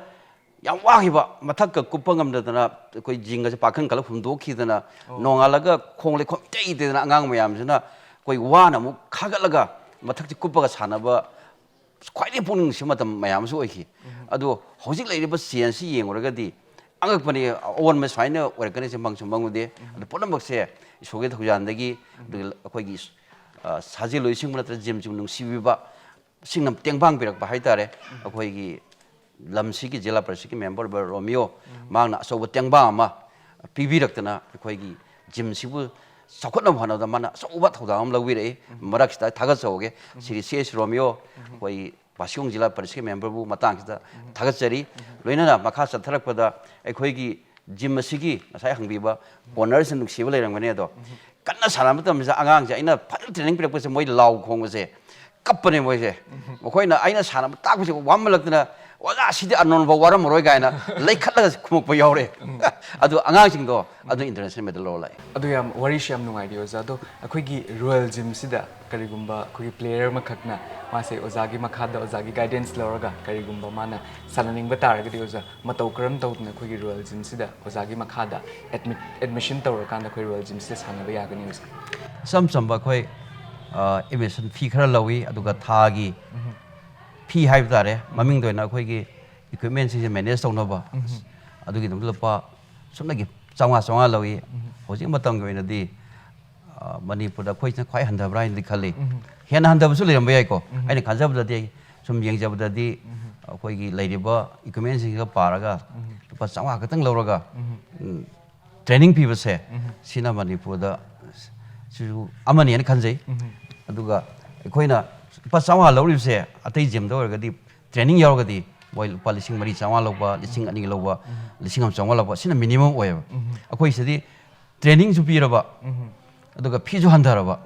ꯌꯥꯝ ꯋꯥꯈꯤꯕ, ꯃꯊꯛꯀ ꯀꯨꯞꯄ ꯉꯝꯗꯗꯅ ꯑꯩꯈꯣꯏ ꯖꯤꯡꯒꯁꯦ ꯄꯥꯈꯪ ꯈꯜꯂ ꯍꯨꯝꯗꯣꯛꯈꯤꯗꯅ, ꯅꯣꯡꯉꯥꯜꯂꯒ ꯈꯣꯡ ꯂꯩꯈꯣꯝ ꯇꯩ ꯇꯩꯗꯅ ꯑꯉꯥꯡ ꯃꯌꯥꯝꯁꯤꯅ ꯑꯩꯈꯣꯏ ꯋꯥꯅ ꯑꯃꯨꯛ ꯈꯥꯒꯠꯂꯒ ꯃꯊꯛꯁꯦ ꯀꯨꯞꯄꯒ ꯁꯥꯟꯅꯕ ꯈ꯭ꯋꯥꯏꯗꯒꯤ ꯄꯨꯛꯅꯤꯡ ꯅꯨꯡꯁꯤꯕ ꯃꯇꯝ ꯃꯌꯥꯝ ꯑꯃꯁꯨ ꯑꯣꯏꯈꯤ꯫ ꯑꯗꯣ ꯍꯧꯖꯤꯛ ꯂꯩꯔꯤꯕ changeꯁꯤ ꯌꯦꯡꯉꯨꯔꯒꯗꯤ ꯑꯉꯛꯄꯅꯤ꯫ ꯑꯑꯣꯟꯕ ꯁꯨꯃꯥꯏꯅ ꯑꯣꯏꯔꯛꯀꯅꯤꯁꯦ ꯃꯪꯁꯨ ꯃꯪꯉꯨꯗꯦ꯫ ꯑꯗꯨ ꯄꯨꯝꯅꯃꯛꯁꯦ ꯏꯁꯣꯔꯒꯤ ꯊꯧꯖꯥꯜꯗꯒꯤ, ꯑꯗꯨꯒ ꯑꯩꯈꯣꯏꯒꯤ, ꯑ, ꯁꯥꯖꯦꯜ ꯂꯣꯏꯁꯤꯡꯕ ꯅꯠꯇ꯭ꯔꯒ ꯖꯤꯝꯁꯤꯡꯕꯨ ꯅꯨꯡꯁꯤꯕꯤꯕ ꯁꯤꯡꯅ ꯇꯦꯡꯕꯥꯡ ꯄꯤꯔꯛꯄ ꯍꯥꯏꯇꯥꯔꯦ꯫ ꯑꯩꯈꯣꯏꯒꯤ ꯂꯝꯁꯤꯒꯤ, ꯖꯤꯂꯥ ꯄꯔꯤꯁꯠꯀꯤ member ꯑꯣꯏꯕ ꯔꯣꯃꯤꯌꯣ, ꯃꯍꯥꯛꯅ ꯑꯆꯧꯕ ꯇꯦꯡꯕꯥꯡ ꯑꯃ ꯄꯤꯕꯤꯔꯛꯇꯅ ꯑꯩꯈꯣꯏꯒꯤ ꯖꯤꯝꯁꯤꯕꯨ ꯆꯥꯎꯈꯠꯅꯕ ꯍꯣꯠꯅꯕꯗ ꯃꯥꯅ ꯑꯆꯧꯕ ꯊꯧꯗꯥꯡ ꯑꯃ ꯂꯧꯕꯤꯔꯛꯏ꯫ ꯃꯔꯛꯁꯤꯗ ꯊꯥꯒꯠꯆꯍꯧꯒꯦ꯫ ꯁ꯭ꯔꯤ ꯁꯤ ꯑꯦꯁ ꯔꯣꯃꯤꯌꯣ, ꯑꯩꯈꯣꯏ ꯕꯥꯁꯤꯈꯣꯡ ꯖꯤꯂꯥ ꯄꯔꯤꯁꯠꯀꯤ memberꯕꯨ ꯃꯇꯥꯡꯁꯤꯗ ꯊꯥꯒꯠꯆꯔꯤ꯫ ꯂꯣꯏꯅꯅ ꯃꯈꯥ ꯆꯠꯊꯔꯛꯄꯗ ꯑꯩꯈꯣꯏꯒꯤ ꯖꯤꯝ ꯑꯁꯤꯒꯤ ꯉꯁꯥꯏ ꯍꯪꯕꯤꯕ ownerꯁꯤꯡ ꯅꯨꯡꯁꯤꯕ ꯂꯩꯔꯝꯒꯅꯤ꯫ ꯑꯗꯣ ꯀꯟꯅ ꯁꯥꯟꯅꯕ ꯃꯇꯝꯁꯤꯗ ꯑꯉꯥꯡꯁꯦ ꯑꯩꯅ ꯐꯖꯅ training ꯄꯤꯔꯛꯄꯁꯦ ꯃꯣꯏ ꯂꯥꯎ ꯈꯣꯡꯕꯁꯦ ꯀꯞꯄꯅꯦ ꯃꯣꯏꯁꯦ꯫ ꯃꯈꯣꯏꯅ ꯑꯩꯅ ꯁꯥꯟꯅꯕ ꯇꯥꯛꯄꯁꯦ ꯋꯥꯃꯜꯂꯛꯇꯅ, "ꯑꯣꯖꯥ, ꯁꯤꯗꯤ ꯑꯔꯅꯣꯜꯐꯥꯎ ꯋꯥꯔꯝꯃꯔꯣꯏ" ꯀꯥꯏꯅ ꯂꯩꯈꯠꯂꯒ ꯈꯨꯝꯃꯛꯄ ꯌꯥꯎꯔꯦ꯫ ꯑꯗꯨ ꯑꯉꯥꯡꯁꯤꯡꯗꯣ ꯑꯗꯨ international medal ꯂꯧꯔ ꯂꯥꯛꯑꯦ꯫ ꯑꯗꯨ ꯌꯥꯝ, ꯋꯥꯔꯤꯁꯨ ꯌꯥꯝ ꯅꯨꯡꯉꯥꯏꯔꯤ ꯑꯣꯖꯥ꯫ ꯑꯗꯣ ꯑꯩꯈꯣꯏꯒꯤ Royal Gymꯁꯤꯗ ꯀꯔꯤꯒꯨꯝꯕ ꯑꯩꯈꯣꯏꯒꯤ player ꯑꯃꯈꯛꯅ ꯃꯥꯁꯦ ꯑꯣꯖꯥꯒꯤ ꯃꯈꯥꯗ ꯑꯣꯖꯥꯒꯤ guidance ꯂꯧꯔꯒ ꯀꯔꯤꯒꯨꯝꯕ ꯃꯥꯅ ꯁꯥꯟꯅꯅꯤꯡꯕ ꯇꯥꯔꯒꯗꯤ ꯑꯣꯖꯥ, ꯃꯇꯧ ꯀꯔꯝ ꯇꯧꯗꯅ ꯑꯩꯈꯣꯏꯒꯤ Royal Gymꯁꯤꯗ ꯑꯣꯖꯥꯒꯤ ꯃꯈꯥꯗ admit, admission ꯇꯧꯔꯀꯥꯟꯗ ꯑꯩꯈꯣꯏ Royal Gymꯁꯤꯗ ꯁꯥꯟꯅꯕ ꯌꯥꯒꯅꯤ ꯑꯣꯖꯥ? ꯏꯆꯝ ꯆꯝꯕ ꯑꯩꯈꯣꯏ, ꯑ, admission fee ꯈꯔ ꯂꯧꯏ, ꯑꯗꯨꯒ ꯊꯥꯒꯤ fee ꯍꯥꯏꯕ ꯇꯥꯔꯦ, ꯃꯃꯤꯡꯗ ꯑꯣꯏꯅ ꯑꯩꯈꯣꯏꯒꯤ equipmentꯁꯤꯡꯁꯦ manage ꯇꯧꯅꯕ, ꯑꯗꯨꯒꯤꯗꯃꯛꯇ ꯂꯨꯄꯥ ꯁꯨꯞꯅꯒꯤ ꯆꯥꯝꯃꯉꯥ, ꯆꯥꯝꯃꯉꯥ ꯂꯧꯏ꯫ ꯍꯧꯖꯤꯛ ꯃꯇꯝꯒꯤ ꯑꯣꯏꯅꯗꯤ, ꯑ, ꯃꯅꯤꯄꯨꯔꯗ ꯑꯩꯈꯣꯏꯁꯤꯅ ꯈ꯭ꯋꯥꯏ ꯍꯟꯊꯕ꯭ꯔꯥ ꯍꯥꯏꯅꯗꯤ ꯈꯜꯂꯤ꯫ ꯍꯦꯟꯅ ꯍꯟꯊꯕꯁꯨ ꯂꯩꯔꯝꯕ ꯌꯥꯏꯀꯣ꯫ ꯑꯩꯅ ꯈꯟꯖꯕꯗꯗꯤ, ꯁꯨꯝ ꯌꯦꯡꯖꯕꯗꯗꯤ, ꯑꯩꯈꯣꯏꯒꯤ ꯂꯩꯔꯤꯕ equipmentꯁꯤꯡꯒ ꯄꯥꯔꯒ ꯂꯨꯄꯥ ꯆꯥꯝꯃꯉꯥ ꯈꯛꯇꯪ ꯂꯧꯔꯒ, ꯎꯝ, training ꯄꯤꯕꯁꯦ, ꯁꯤꯅ ꯃꯅꯤꯄꯨꯔꯗ ꯁꯤꯁꯨ ꯑꯃꯅꯦꯅ ꯈꯟꯖꯩ꯫ ꯑꯗꯨꯒ ꯑꯩꯈꯣꯏꯅ ꯂꯨꯄꯥ ꯆꯥꯝꯃꯉꯥ ꯂꯧꯔꯤꯕꯁꯦ ꯑꯇꯩ gymꯗ ꯑꯣꯏꯔꯒꯗꯤ, training ꯌꯥꯎꯔꯒꯗꯤ ꯃꯣꯏ ꯂꯨꯄꯥ ꯂꯤꯁꯤꯡ ꯃꯔꯤ ꯆꯥꯝꯃꯉꯥ ꯂꯧꯕ, ꯂꯤꯁꯤꯡ ꯑꯅꯤ ꯂꯧꯕ, ꯂꯤꯁꯤꯡ ꯑꯃ ꯆꯥꯝꯃꯉꯥ ꯂꯧꯕ, ꯁꯤꯅ minimum ꯑꯣꯏꯌꯦꯕ꯫ ꯑꯩꯈꯣꯏ ꯁꯤꯗꯤ trainingꯁꯨ ꯄꯤꯔꯕ, ꯑꯗꯨꯒ feeꯁꯨ ꯍꯟꯊꯔꯕ꯫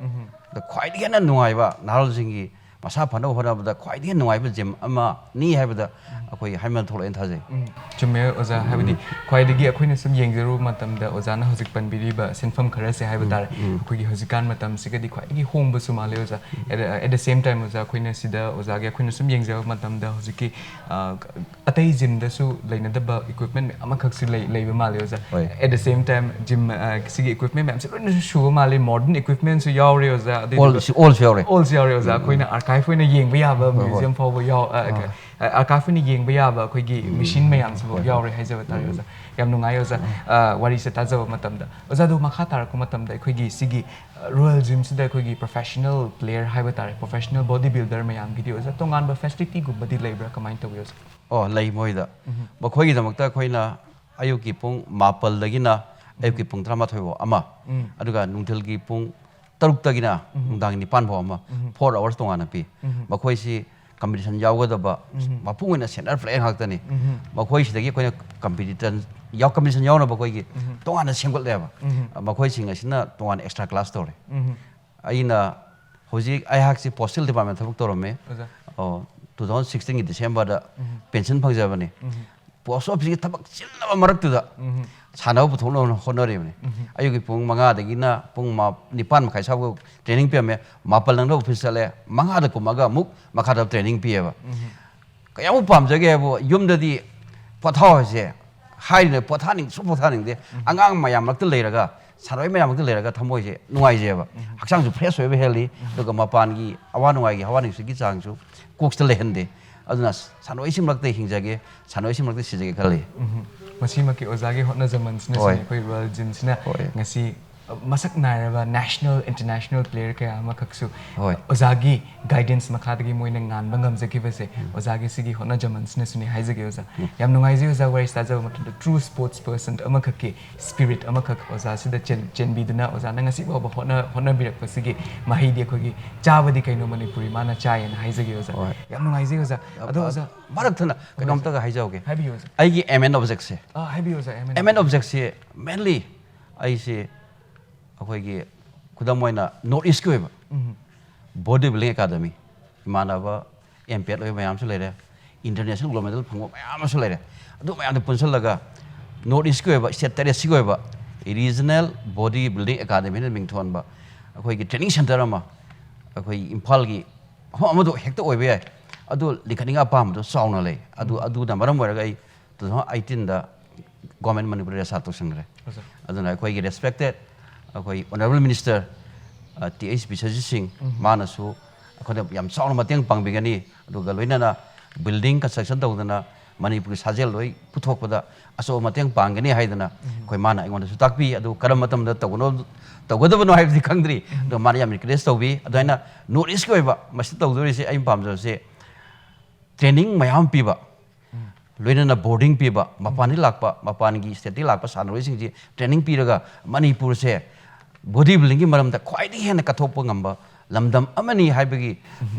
ꯑꯗ ꯈ꯭ꯋꯥꯏꯗꯒꯤ ꯍꯦꯟꯅ ꯅꯨꯡꯉꯥꯏꯕ, ꯅꯍꯥꯔꯣꯜꯁꯤꯡꯒꯤ ꯃꯁꯥ ꯐꯅꯕ ꯍꯣꯠꯅꯕꯗ ꯈ꯭ꯋꯥꯏꯗꯒꯤ ꯍꯦꯟꯅ ꯅꯨꯡꯉꯥꯏꯕ gym ꯑꯃꯅꯤ ꯍꯥꯏꯕꯗ, ꯑꯩꯈꯣꯏꯒꯤ ꯍꯥꯏꯃꯟ ꯊꯣꯛꯂꯛꯑꯦꯅ ꯊꯥꯖꯩ꯫ ꯎꯝ, ꯆꯨꯝꯃꯦ ꯑꯣꯖꯥ꯫ ꯍꯥꯏꯕꯗꯤ ꯈ꯭ꯋꯥꯏꯗꯒꯤ ꯑꯩꯈꯣꯏꯅ ꯁꯨꯝ ꯌꯦꯡꯖꯔꯨꯕ ꯃꯇꯝꯗ ꯑꯣꯖꯥꯅ ꯍꯧꯖꯤꯛ ꯄꯟꯕꯤꯔꯤꯕ ꯁꯤꯟꯐꯝ ꯈꯔꯁꯦ ꯍꯥꯏꯕ ꯇꯥꯔꯦ, ꯑꯩꯈꯣꯏꯒꯤ ꯍꯧꯖꯤꯛꯀꯥꯟ ꯃꯇꯝꯁꯤꯒꯗꯤ ꯈ꯭ꯋꯥꯏꯗꯒꯤ ꯍꯣꯡꯕꯁꯨ ꯃꯥꯜꯂꯦ ꯑꯣꯖꯥ꯫ At the same time ꯑꯣꯖꯥ, ꯑꯩꯈꯣꯏꯅ ꯁꯤꯗ ꯑꯣꯖꯥꯒꯤ ꯑꯩꯈꯣꯏꯅ ꯁꯨꯝ ꯌꯦꯡꯖꯕ ꯃꯇꯝꯗ ꯍꯧꯖꯤꯛꯀꯤ ꯑ, ꯑꯇꯩ ꯖꯤꯝꯗꯁꯨ ꯂꯩꯅꯗꯕ ꯏꯀ꯭ꯋꯤꯞꯃꯦꯟ ꯃꯌꯥꯝ ꯑꯃꯈꯛꯁꯨ ꯂꯩ ꯂꯩꯕ ꯃꯥꯜꯂꯦ ꯑꯣꯖꯥ꯫ ꯍꯣꯏ꯫ At the same time gym ꯁꯤꯒꯤ ꯏꯀ꯭ꯋꯤꯞꯃꯦꯟ ꯃꯌꯥꯝꯁꯦ ꯂꯣꯏꯅꯁꯨ ꯁꯨꯕ ꯃꯥꯜꯂꯦ, ꯃꯣꯗꯔꯟ ꯏꯀ꯭ꯋꯤꯞꯃꯦꯟꯁꯨ ꯌꯥꯎꯔꯦ ꯑꯣꯖꯥ꯫ ꯑꯗꯨꯏꯗꯨꯒ ꯑꯣꯜꯁꯨ ꯑꯣꯜꯁꯨ ꯌꯥꯎꯔꯦ꯫ ꯑꯣꯜꯁꯨ ꯌꯥꯎꯔꯦ ꯑꯣꯖꯥ꯫ ꯑꯩꯈꯣꯏꯅ ꯑꯥꯔꯀꯥꯏꯚ ꯑꯣꯏꯅ ꯌꯦꯡꯕ ꯌꯥꯕ ꯍꯣꯏ, ꯍꯣꯏ꯫ ꯃ꯭ꯌꯨꯖꯤꯌꯝ ꯐꯥꯎꯕ ꯌꯥꯎ ꯑꯥꯔꯀꯥꯏꯚ ꯑꯣꯏꯅ ꯌꯦꯡꯕ ꯌꯥꯕ ꯑꯩꯈꯣꯏꯒꯤ ꯃꯦꯁꯤꯟ ꯃꯌꯥꯝꯁꯤꯐꯥꯎ ꯌꯥꯎꯔꯦ ꯍꯥꯏꯖꯕ ꯇꯥꯔꯦ ꯑꯣꯖꯥ꯫ ꯌꯥꯝ ꯅꯨꯡꯉꯥꯏ ꯑꯣꯖꯥ꯫ ꯑ, ꯋꯥꯔꯤꯁꯦ ꯇꯥꯖꯕ ꯃꯇꯝꯗ ꯑꯣꯖꯥꯗꯣ ꯃꯈꯥ ꯇꯥꯔꯛꯄ ꯃꯇꯝꯗ ꯑꯩꯈꯣꯏꯒꯤ ꯁꯤꯒꯤ ꯔꯣꯌꯦꯜ ꯖꯤꯝꯁꯤꯗ ꯑꯩꯈꯣꯏꯒꯤ ꯄ꯭ꯔꯣꯐꯦꯁꯅꯦꯜ ꯄ꯭ꯂꯦꯌꯔ ꯍꯥꯏꯕ ꯇꯥꯔꯦ, ꯄ꯭ꯔꯣꯐꯦꯁꯅꯦꯜ ꯕꯣꯗꯤ ꯕꯤꯜꯗꯔ ꯃꯌꯥꯝꯒꯤꯗꯤ ꯑꯣꯖꯥ ꯇꯣꯉꯥꯟꯕ ꯐꯦꯁꯤꯂꯤꯇꯤꯒꯨꯝꯕꯗꯤ ꯂꯩꯕ꯭ꯔꯥ, ꯀꯃꯥꯏꯅ ꯇꯧꯏ ꯑꯣꯖꯥ? ꯑꯣ, ꯂꯩ ꯃꯣꯏꯗ꯫ ꯃꯈꯣꯏꯒꯤꯗꯃꯛꯇ ꯑꯩꯈꯣꯏꯅ ꯑꯌꯨꯛꯀꯤ ꯄꯨꯡ ꯃꯥꯄꯜꯗꯒꯤꯅ ꯑꯌꯨꯛꯀꯤ ꯄꯨꯡ ꯇꯔꯥꯃꯥꯊꯣꯏ ꯐꯥꯎ ꯑꯃ, ꯑꯗꯨꯒ ꯅꯨꯡꯊꯤꯜꯒꯤ ꯄꯨꯡ ꯇꯔꯨꯛꯇꯒꯤꯅ ꯅꯨꯡꯗꯥꯡ ꯅꯤꯄꯥꯟ ꯐꯥꯎ ꯑꯃ, ꯐꯣꯔ ꯑꯋꯥꯔꯁ ꯇꯣꯉꯥꯟꯅ ꯄꯤ꯫ ꯃꯈꯣꯏꯁꯤ ꯀꯝꯄꯤꯇꯤꯁꯟ ꯌꯥꯎꯒꯗꯕ, ꯃꯄꯨꯡ ꯑꯣꯏꯅ ꯁꯦꯅꯤꯌꯔ ꯄ꯭ꯂꯦꯌꯔ ꯉꯥꯛꯇꯅꯤ꯫ ꯃꯈꯣꯏꯁꯤꯗꯒꯤ ꯑꯩꯈꯣꯏꯅ ꯀꯝꯄꯤꯇꯤꯇꯟ ꯌꯥꯎ ꯀꯝꯄꯤꯇꯤꯁꯟ ꯌꯥꯎꯅꯕ ꯑꯩꯈꯣꯏꯒꯤ ꯇꯣꯉꯥꯟꯅ ꯁꯦꯝꯒꯠꯂꯦꯕ꯫ ꯃꯈꯣꯏꯁꯤꯡ ꯑꯁꯤꯅ ꯇꯣꯉꯥꯟꯅ ꯑꯦꯛꯁꯇ꯭ꯔꯥ ꯀ꯭ꯂꯥꯁ ꯇꯧꯔꯦ꯫ ꯑꯩꯅ ꯍꯧꯖꯤꯛ ꯑꯩꯍꯥꯛꯁꯤ ꯄꯣꯁꯇꯦꯜ ꯗꯤꯄꯥꯔꯠꯃꯦꯟ ꯊꯕꯛ ꯇꯧꯔꯝꯃꯦ꯫ ꯑꯣꯖꯥ꯫ ꯑꯣ, ꯇꯨ ꯊꯥꯎꯖꯟ ꯁꯤꯛꯁꯇꯤꯟꯒꯤ ꯗꯤꯁꯦꯝꯕꯔꯗ ꯄꯦꯟꯁꯟ ꯐꯪꯖꯕꯅꯤ꯫ ꯄꯣꯁ ꯑꯣꯐꯤꯁꯀꯤ ꯊꯕꯛ ꯆꯤꯜꯂꯕ ꯃꯔꯛꯇꯨꯗ ꯁꯥꯟꯅꯕ ꯄꯨꯊꯣꯛꯅꯕ ꯍꯣꯠꯅꯔꯤꯕꯅꯤ꯫ ꯑꯌꯨꯛꯀꯤ ꯄꯨꯡ ꯃꯉꯥꯗꯒꯤꯅ ꯄꯨꯡ ꯃꯥ-, ꯅꯤꯄꯥꯟ ꯃꯈꯥꯏ ꯁ꯭ꯋꯥꯏꯐꯥꯎ ꯇ꯭ꯔꯦꯅꯤꯡ ꯄꯤꯔꯝꯃꯦ꯫ ꯃꯥꯄꯜ ꯅꯪꯅꯕ ꯑꯣꯐꯤꯁ ꯆꯠꯂꯦ, ꯃꯉꯥꯗ ꯀꯨꯝꯃꯒ ꯑꯃꯨꯛ ꯃꯈꯥꯗ ꯇ꯭ꯔꯦꯅꯤꯡ ꯄꯤꯌꯦꯕ꯫ ꯀꯌꯥꯃꯨꯛ ꯄꯥꯝꯖꯒꯦ ꯍꯥꯏꯕꯨ, ꯌꯨꯝꯗꯗꯤ ꯄꯣꯊꯥꯎ ꯍꯥꯏꯁꯦ ꯍꯥꯏꯔꯤꯅꯦ, ꯄꯣꯊꯥꯅꯤꯡ-, ꯁꯨꯡ ꯄꯣꯊꯥꯅꯤꯡꯗꯦ꯫ ꯑꯉꯥꯡ ꯃꯌꯥꯝ ꯃꯔꯛꯇ ꯂꯩꯔꯒ, ꯁꯥꯟꯅꯔꯣꯏ ꯃꯌꯥꯝ ꯃꯔꯛꯇ ꯂꯩꯔꯒ ꯊꯃꯣꯏꯁꯦ ꯅꯨꯡꯉꯥꯏꯖꯩꯑꯕ꯫ ꯍꯛꯆꯥꯡꯁꯨ ꯐ꯭ꯔꯦꯁ ꯑꯣꯏꯕ, ꯍꯦꯜꯂꯤ, ꯑꯗꯨꯒ ꯃꯄꯥꯟꯒꯤ ꯑꯋꯥ ꯅꯨꯡꯉꯥꯏꯒꯤ ꯍꯋꯥ ꯅꯨꯡꯁꯤꯠꯀꯤ ꯆꯥꯡꯁꯨ ꯀꯣꯛꯁꯤꯗ ꯂꯩꯍꯟꯗꯦ꯫ ꯑꯗꯨꯅ ꯁꯥꯟꯅꯔꯣꯏꯁꯤꯡ ꯃꯔꯛꯇ ꯍꯤꯡꯖꯒꯦ, ꯁꯥꯟꯅꯔꯣꯏꯁꯤꯡ ꯃꯔꯛꯇ ꯁꯤꯖꯒꯦ ꯈꯜꯂꯤ꯫ ꯃꯁꯤꯃꯛꯀꯤ ꯑꯣꯖꯥꯒꯤ ꯍꯣꯠꯅꯖꯃꯟꯁꯤꯅꯁꯨꯅꯤ ꯍꯣꯏ꯫ ꯑꯩꯈꯣꯏ ꯔꯣꯌꯦꯜ ꯖꯤꯝꯁꯤꯅ ꯍꯣꯏ꯫ ꯉꯁꯤ ꯃꯁꯛ ꯅꯥꯏꯔꯕ ꯅꯦꯁꯅꯦꯜ, ꯏꯟꯇꯔꯅꯦꯁꯅꯦꯜ ꯄ꯭ꯂꯦꯌꯔ ꯀꯌꯥ ꯑꯃꯈꯛꯁꯨ ꯍꯣꯏ꯫ ꯑꯣꯖꯥꯒꯤ ꯒꯥꯏꯗꯦꯟꯁ ꯃꯈꯥꯗꯒꯤ ꯃꯣꯏꯅ ꯉꯥꯟꯕ ꯉꯝꯖꯈꯤꯕꯁꯦ ꯑꯣꯖꯥꯒꯤ ꯁꯤꯒꯤ ꯍꯣꯠꯅꯖꯃꯟꯁꯤꯅꯁꯨꯅꯤ ꯍꯥꯏꯖꯒꯦ ꯑꯣꯖꯥ꯫ ꯌꯥꯝ ꯅꯨꯡꯉꯥꯏꯖꯩ ꯑꯣꯖꯥ, ꯋꯥꯔꯤ ꯇꯥꯖꯕ ꯃꯇꯝꯗ ꯇ꯭ꯔꯨ ꯁ꯭ꯄꯣꯔꯠꯁ ꯄꯔꯁꯟ ꯑꯃꯈꯛꯀꯤ ꯁ꯭ꯄꯤꯔꯤꯠ ꯑꯃꯈꯛ ꯑꯣꯖꯥꯁꯤꯗ ꯆꯦꯟ-, ꯆꯦꯟꯕꯤꯗꯨꯅ ꯑꯣꯖꯥꯅ ꯉꯁꯤ ꯐꯥꯎꯕ ꯍꯣꯠꯅ-, ꯍꯣꯠꯅꯕꯤꯔꯛꯄꯁꯤꯒꯤ ꯃꯍꯩꯗꯤ ꯑꯩꯈꯣꯏꯒꯤ ꯆꯥꯕꯗꯤ ꯀꯩꯅꯣ ꯃꯅꯤꯄꯨꯔꯤ ꯃꯥꯅ ꯆꯥꯏꯌꯦꯅ ꯍꯥꯏꯖꯒꯦ ꯑꯣꯖꯥ꯫ ꯍꯣꯏ꯫ ꯌꯥꯝ ꯅꯨꯡꯉꯥꯏꯖꯩ ꯑꯣꯖꯥ꯫ ꯑꯗꯣ ꯑꯣꯖꯥ, ꯃꯔꯛ ꯊꯠꯅ ꯀꯩꯅꯣꯝꯇꯒ ꯍꯥꯏꯖꯍꯧꯒꯦ꯫ ꯍꯥꯏꯕꯤꯌꯨ ꯑꯣꯖꯥ꯫ ꯑꯩꯒꯤ ꯑꯦꯝ ꯑꯦꯟ ꯑꯣꯕꯖꯦꯛꯁꯦ, ꯑꯥ, ꯍꯥꯏꯕꯤꯌꯨ ꯑꯣꯖꯥ, ꯑꯦꯝ ꯑꯦꯟ ꯑꯦꯝ ꯑꯦꯟ ꯑꯣꯕꯖꯦꯛꯁꯦ ꯃꯦꯟꯂꯤ ꯑꯩꯁꯦ ꯑꯩꯈꯣꯏꯒꯤ ꯈꯨꯗꯝ ꯑꯣꯏꯅ ꯅꯣꯔꯠ ꯏꯁꯀꯤ ꯑꯣꯏꯕ ꯎꯝ꯫ ꯕꯣꯗꯤ ꯕꯤꯜꯗꯤꯡ ꯑꯦꯀꯥꯗꯃꯤ, ꯏꯃꯥꯟꯅꯕ ꯑꯦꯝ ꯄꯤ ꯑꯦꯠ ꯑꯣꯏꯕ ꯃꯌꯥꯝꯁꯨ ꯂꯩꯔꯦ, ꯏꯟꯇꯔꯅꯦꯁꯅꯦꯜ ꯒꯣꯜ ꯃꯦꯗꯜ ꯐꯪꯕ ꯃꯌꯥꯝ ꯑꯃꯁꯨ ꯂꯩꯔꯦ꯫ ꯑꯗꯨ ꯃꯌꯥꯝꯗꯣ ꯄꯨꯟꯁꯤꯜꯂꯒ ꯅꯣꯔꯠ ꯏꯁꯀꯤ ꯑꯣꯏꯕ, ꯁ꯭ꯇꯦꯠ ꯇꯔꯦꯠꯁꯤꯒꯤ ꯑꯣꯏꯕ ꯔꯤꯖꯅꯦꯜ ꯕꯣꯗꯤ ꯕꯤꯜꯗꯤꯡ ꯑꯦꯀꯥꯗꯃꯤꯅ ꯃꯤꯡꯊꯣꯟꯕ ꯑꯩꯈꯣꯏꯒꯤ ꯇ꯭ꯔꯦꯅꯤꯡ ꯁꯦꯟꯇꯔ ꯑꯃ ꯑꯩꯈꯣꯏ ꯏꯝꯐꯥꯜꯒꯤ ꯃꯐꯝ ꯑꯃꯗꯣ ꯍꯦꯛꯇ ꯑꯣꯏꯕ ꯌꯥꯏ꯫ ꯑꯗꯨ ꯂꯤꯡꯈꯠꯅꯤꯡꯉꯥꯏ ꯑꯄꯥꯝꯕꯗꯣ ꯆꯥꯎꯅ ꯂꯩ꯫ ꯑꯗꯨ, ꯑꯗꯨꯅ ꯃꯔꯝ ꯑꯣꯏꯔꯒ ꯑꯩ two thousand eighteenꯗ ꯒꯣꯔꯃꯦꯟ ꯃꯅꯤꯄꯨꯔ ꯔꯦꯁꯥ ꯇꯧꯁꯤꯟꯈ꯭ꯔꯦ꯫ ꯑꯗꯨꯅ ꯑꯩꯈꯣꯏꯒꯤ ꯔꯦꯁꯄꯦꯛꯇꯦꯠ ꯑꯩꯈꯣꯏ honourable minister T H Biswajit ꯁꯤꯡ, ꯃꯥꯅꯁꯨ ꯑꯩꯈꯣꯏꯗ ꯌꯥꯝ ꯆꯥꯎꯅ ꯃꯇꯦꯡ ꯄꯥꯡꯕꯤꯒꯅꯤ꯫ ꯑꯗꯨꯒ ꯂꯣꯏꯅꯅ ꯕꯤꯜꯗꯤꯡ ꯀꯟꯁꯇ꯭ꯔꯛꯁꯟ ꯇꯧꯗꯅ ꯃꯅꯤꯄꯨꯔꯒꯤ ꯁꯥꯖꯦꯜ ꯂꯣꯏ ꯄꯨꯊꯣꯛꯄꯗ ꯑꯆꯧꯕ ꯃꯇꯦꯡ ꯄꯥꯡꯒꯅꯤ ꯍꯥꯏꯗꯅ ꯑꯩꯈꯣꯏ, ꯃꯥꯅ ꯑꯩꯉꯣꯟꯗꯁꯨ ꯇꯥꯛꯄꯤ꯫ ꯑꯗꯨ ꯀꯔꯝꯕ ꯃꯇꯝꯗ ꯇꯧꯒꯅꯣ, ꯇꯧꯒꯗꯕꯅꯣ ꯍꯥꯏꯕꯗꯤ ꯈꯪꯗ꯭ꯔꯤ꯫ ꯑꯗꯣ ꯃꯥꯅ ꯌꯥꯝ ꯔꯤꯀ꯭ꯋꯦꯁ ꯇꯧꯕꯤ꯫ ꯑꯗꯨꯃꯥꯏꯅ ꯅꯣꯔꯠ ꯏꯁꯀꯤ ꯑꯣꯏꯕ ꯃꯁꯤ ꯇꯧꯗꯣꯔꯤꯁꯦ ꯑꯩꯅ ꯄꯥꯝꯖꯕꯁꯦ ꯇ꯭ꯔꯦꯅꯤꯡ ꯃꯌꯥꯝ ꯄꯤꯕ, ꯂꯣꯏꯅꯅ ꯕꯣꯔꯗꯤꯡ ꯄꯤꯕ, ꯃꯄꯥꯟꯗꯒꯤ ꯂꯥꯛꯄ, ꯃꯄꯥꯟꯒꯤ ꯁ꯭ꯇꯦꯠꯇꯒꯤ ꯂꯥꯛꯄ ꯁꯥꯟꯅꯔꯣꯏꯁꯤꯡꯁꯤ ꯇ꯭ꯔꯦꯅꯤꯡ ꯄꯤꯔꯒ ꯃꯅꯤꯄꯨꯔꯁꯦ ꯕꯣꯗꯤ ꯕꯤꯜꯗꯤꯡꯒꯤ ꯃꯔꯝꯗ ꯈ꯭ꯋꯥꯏꯗꯒꯤ ꯍꯦꯟꯅ ꯀꯠꯊꯣꯛꯄ ꯉꯝꯕ ꯂꯝꯗꯝ ꯑꯃꯅꯤ ꯍꯥꯏꯕꯒꯤ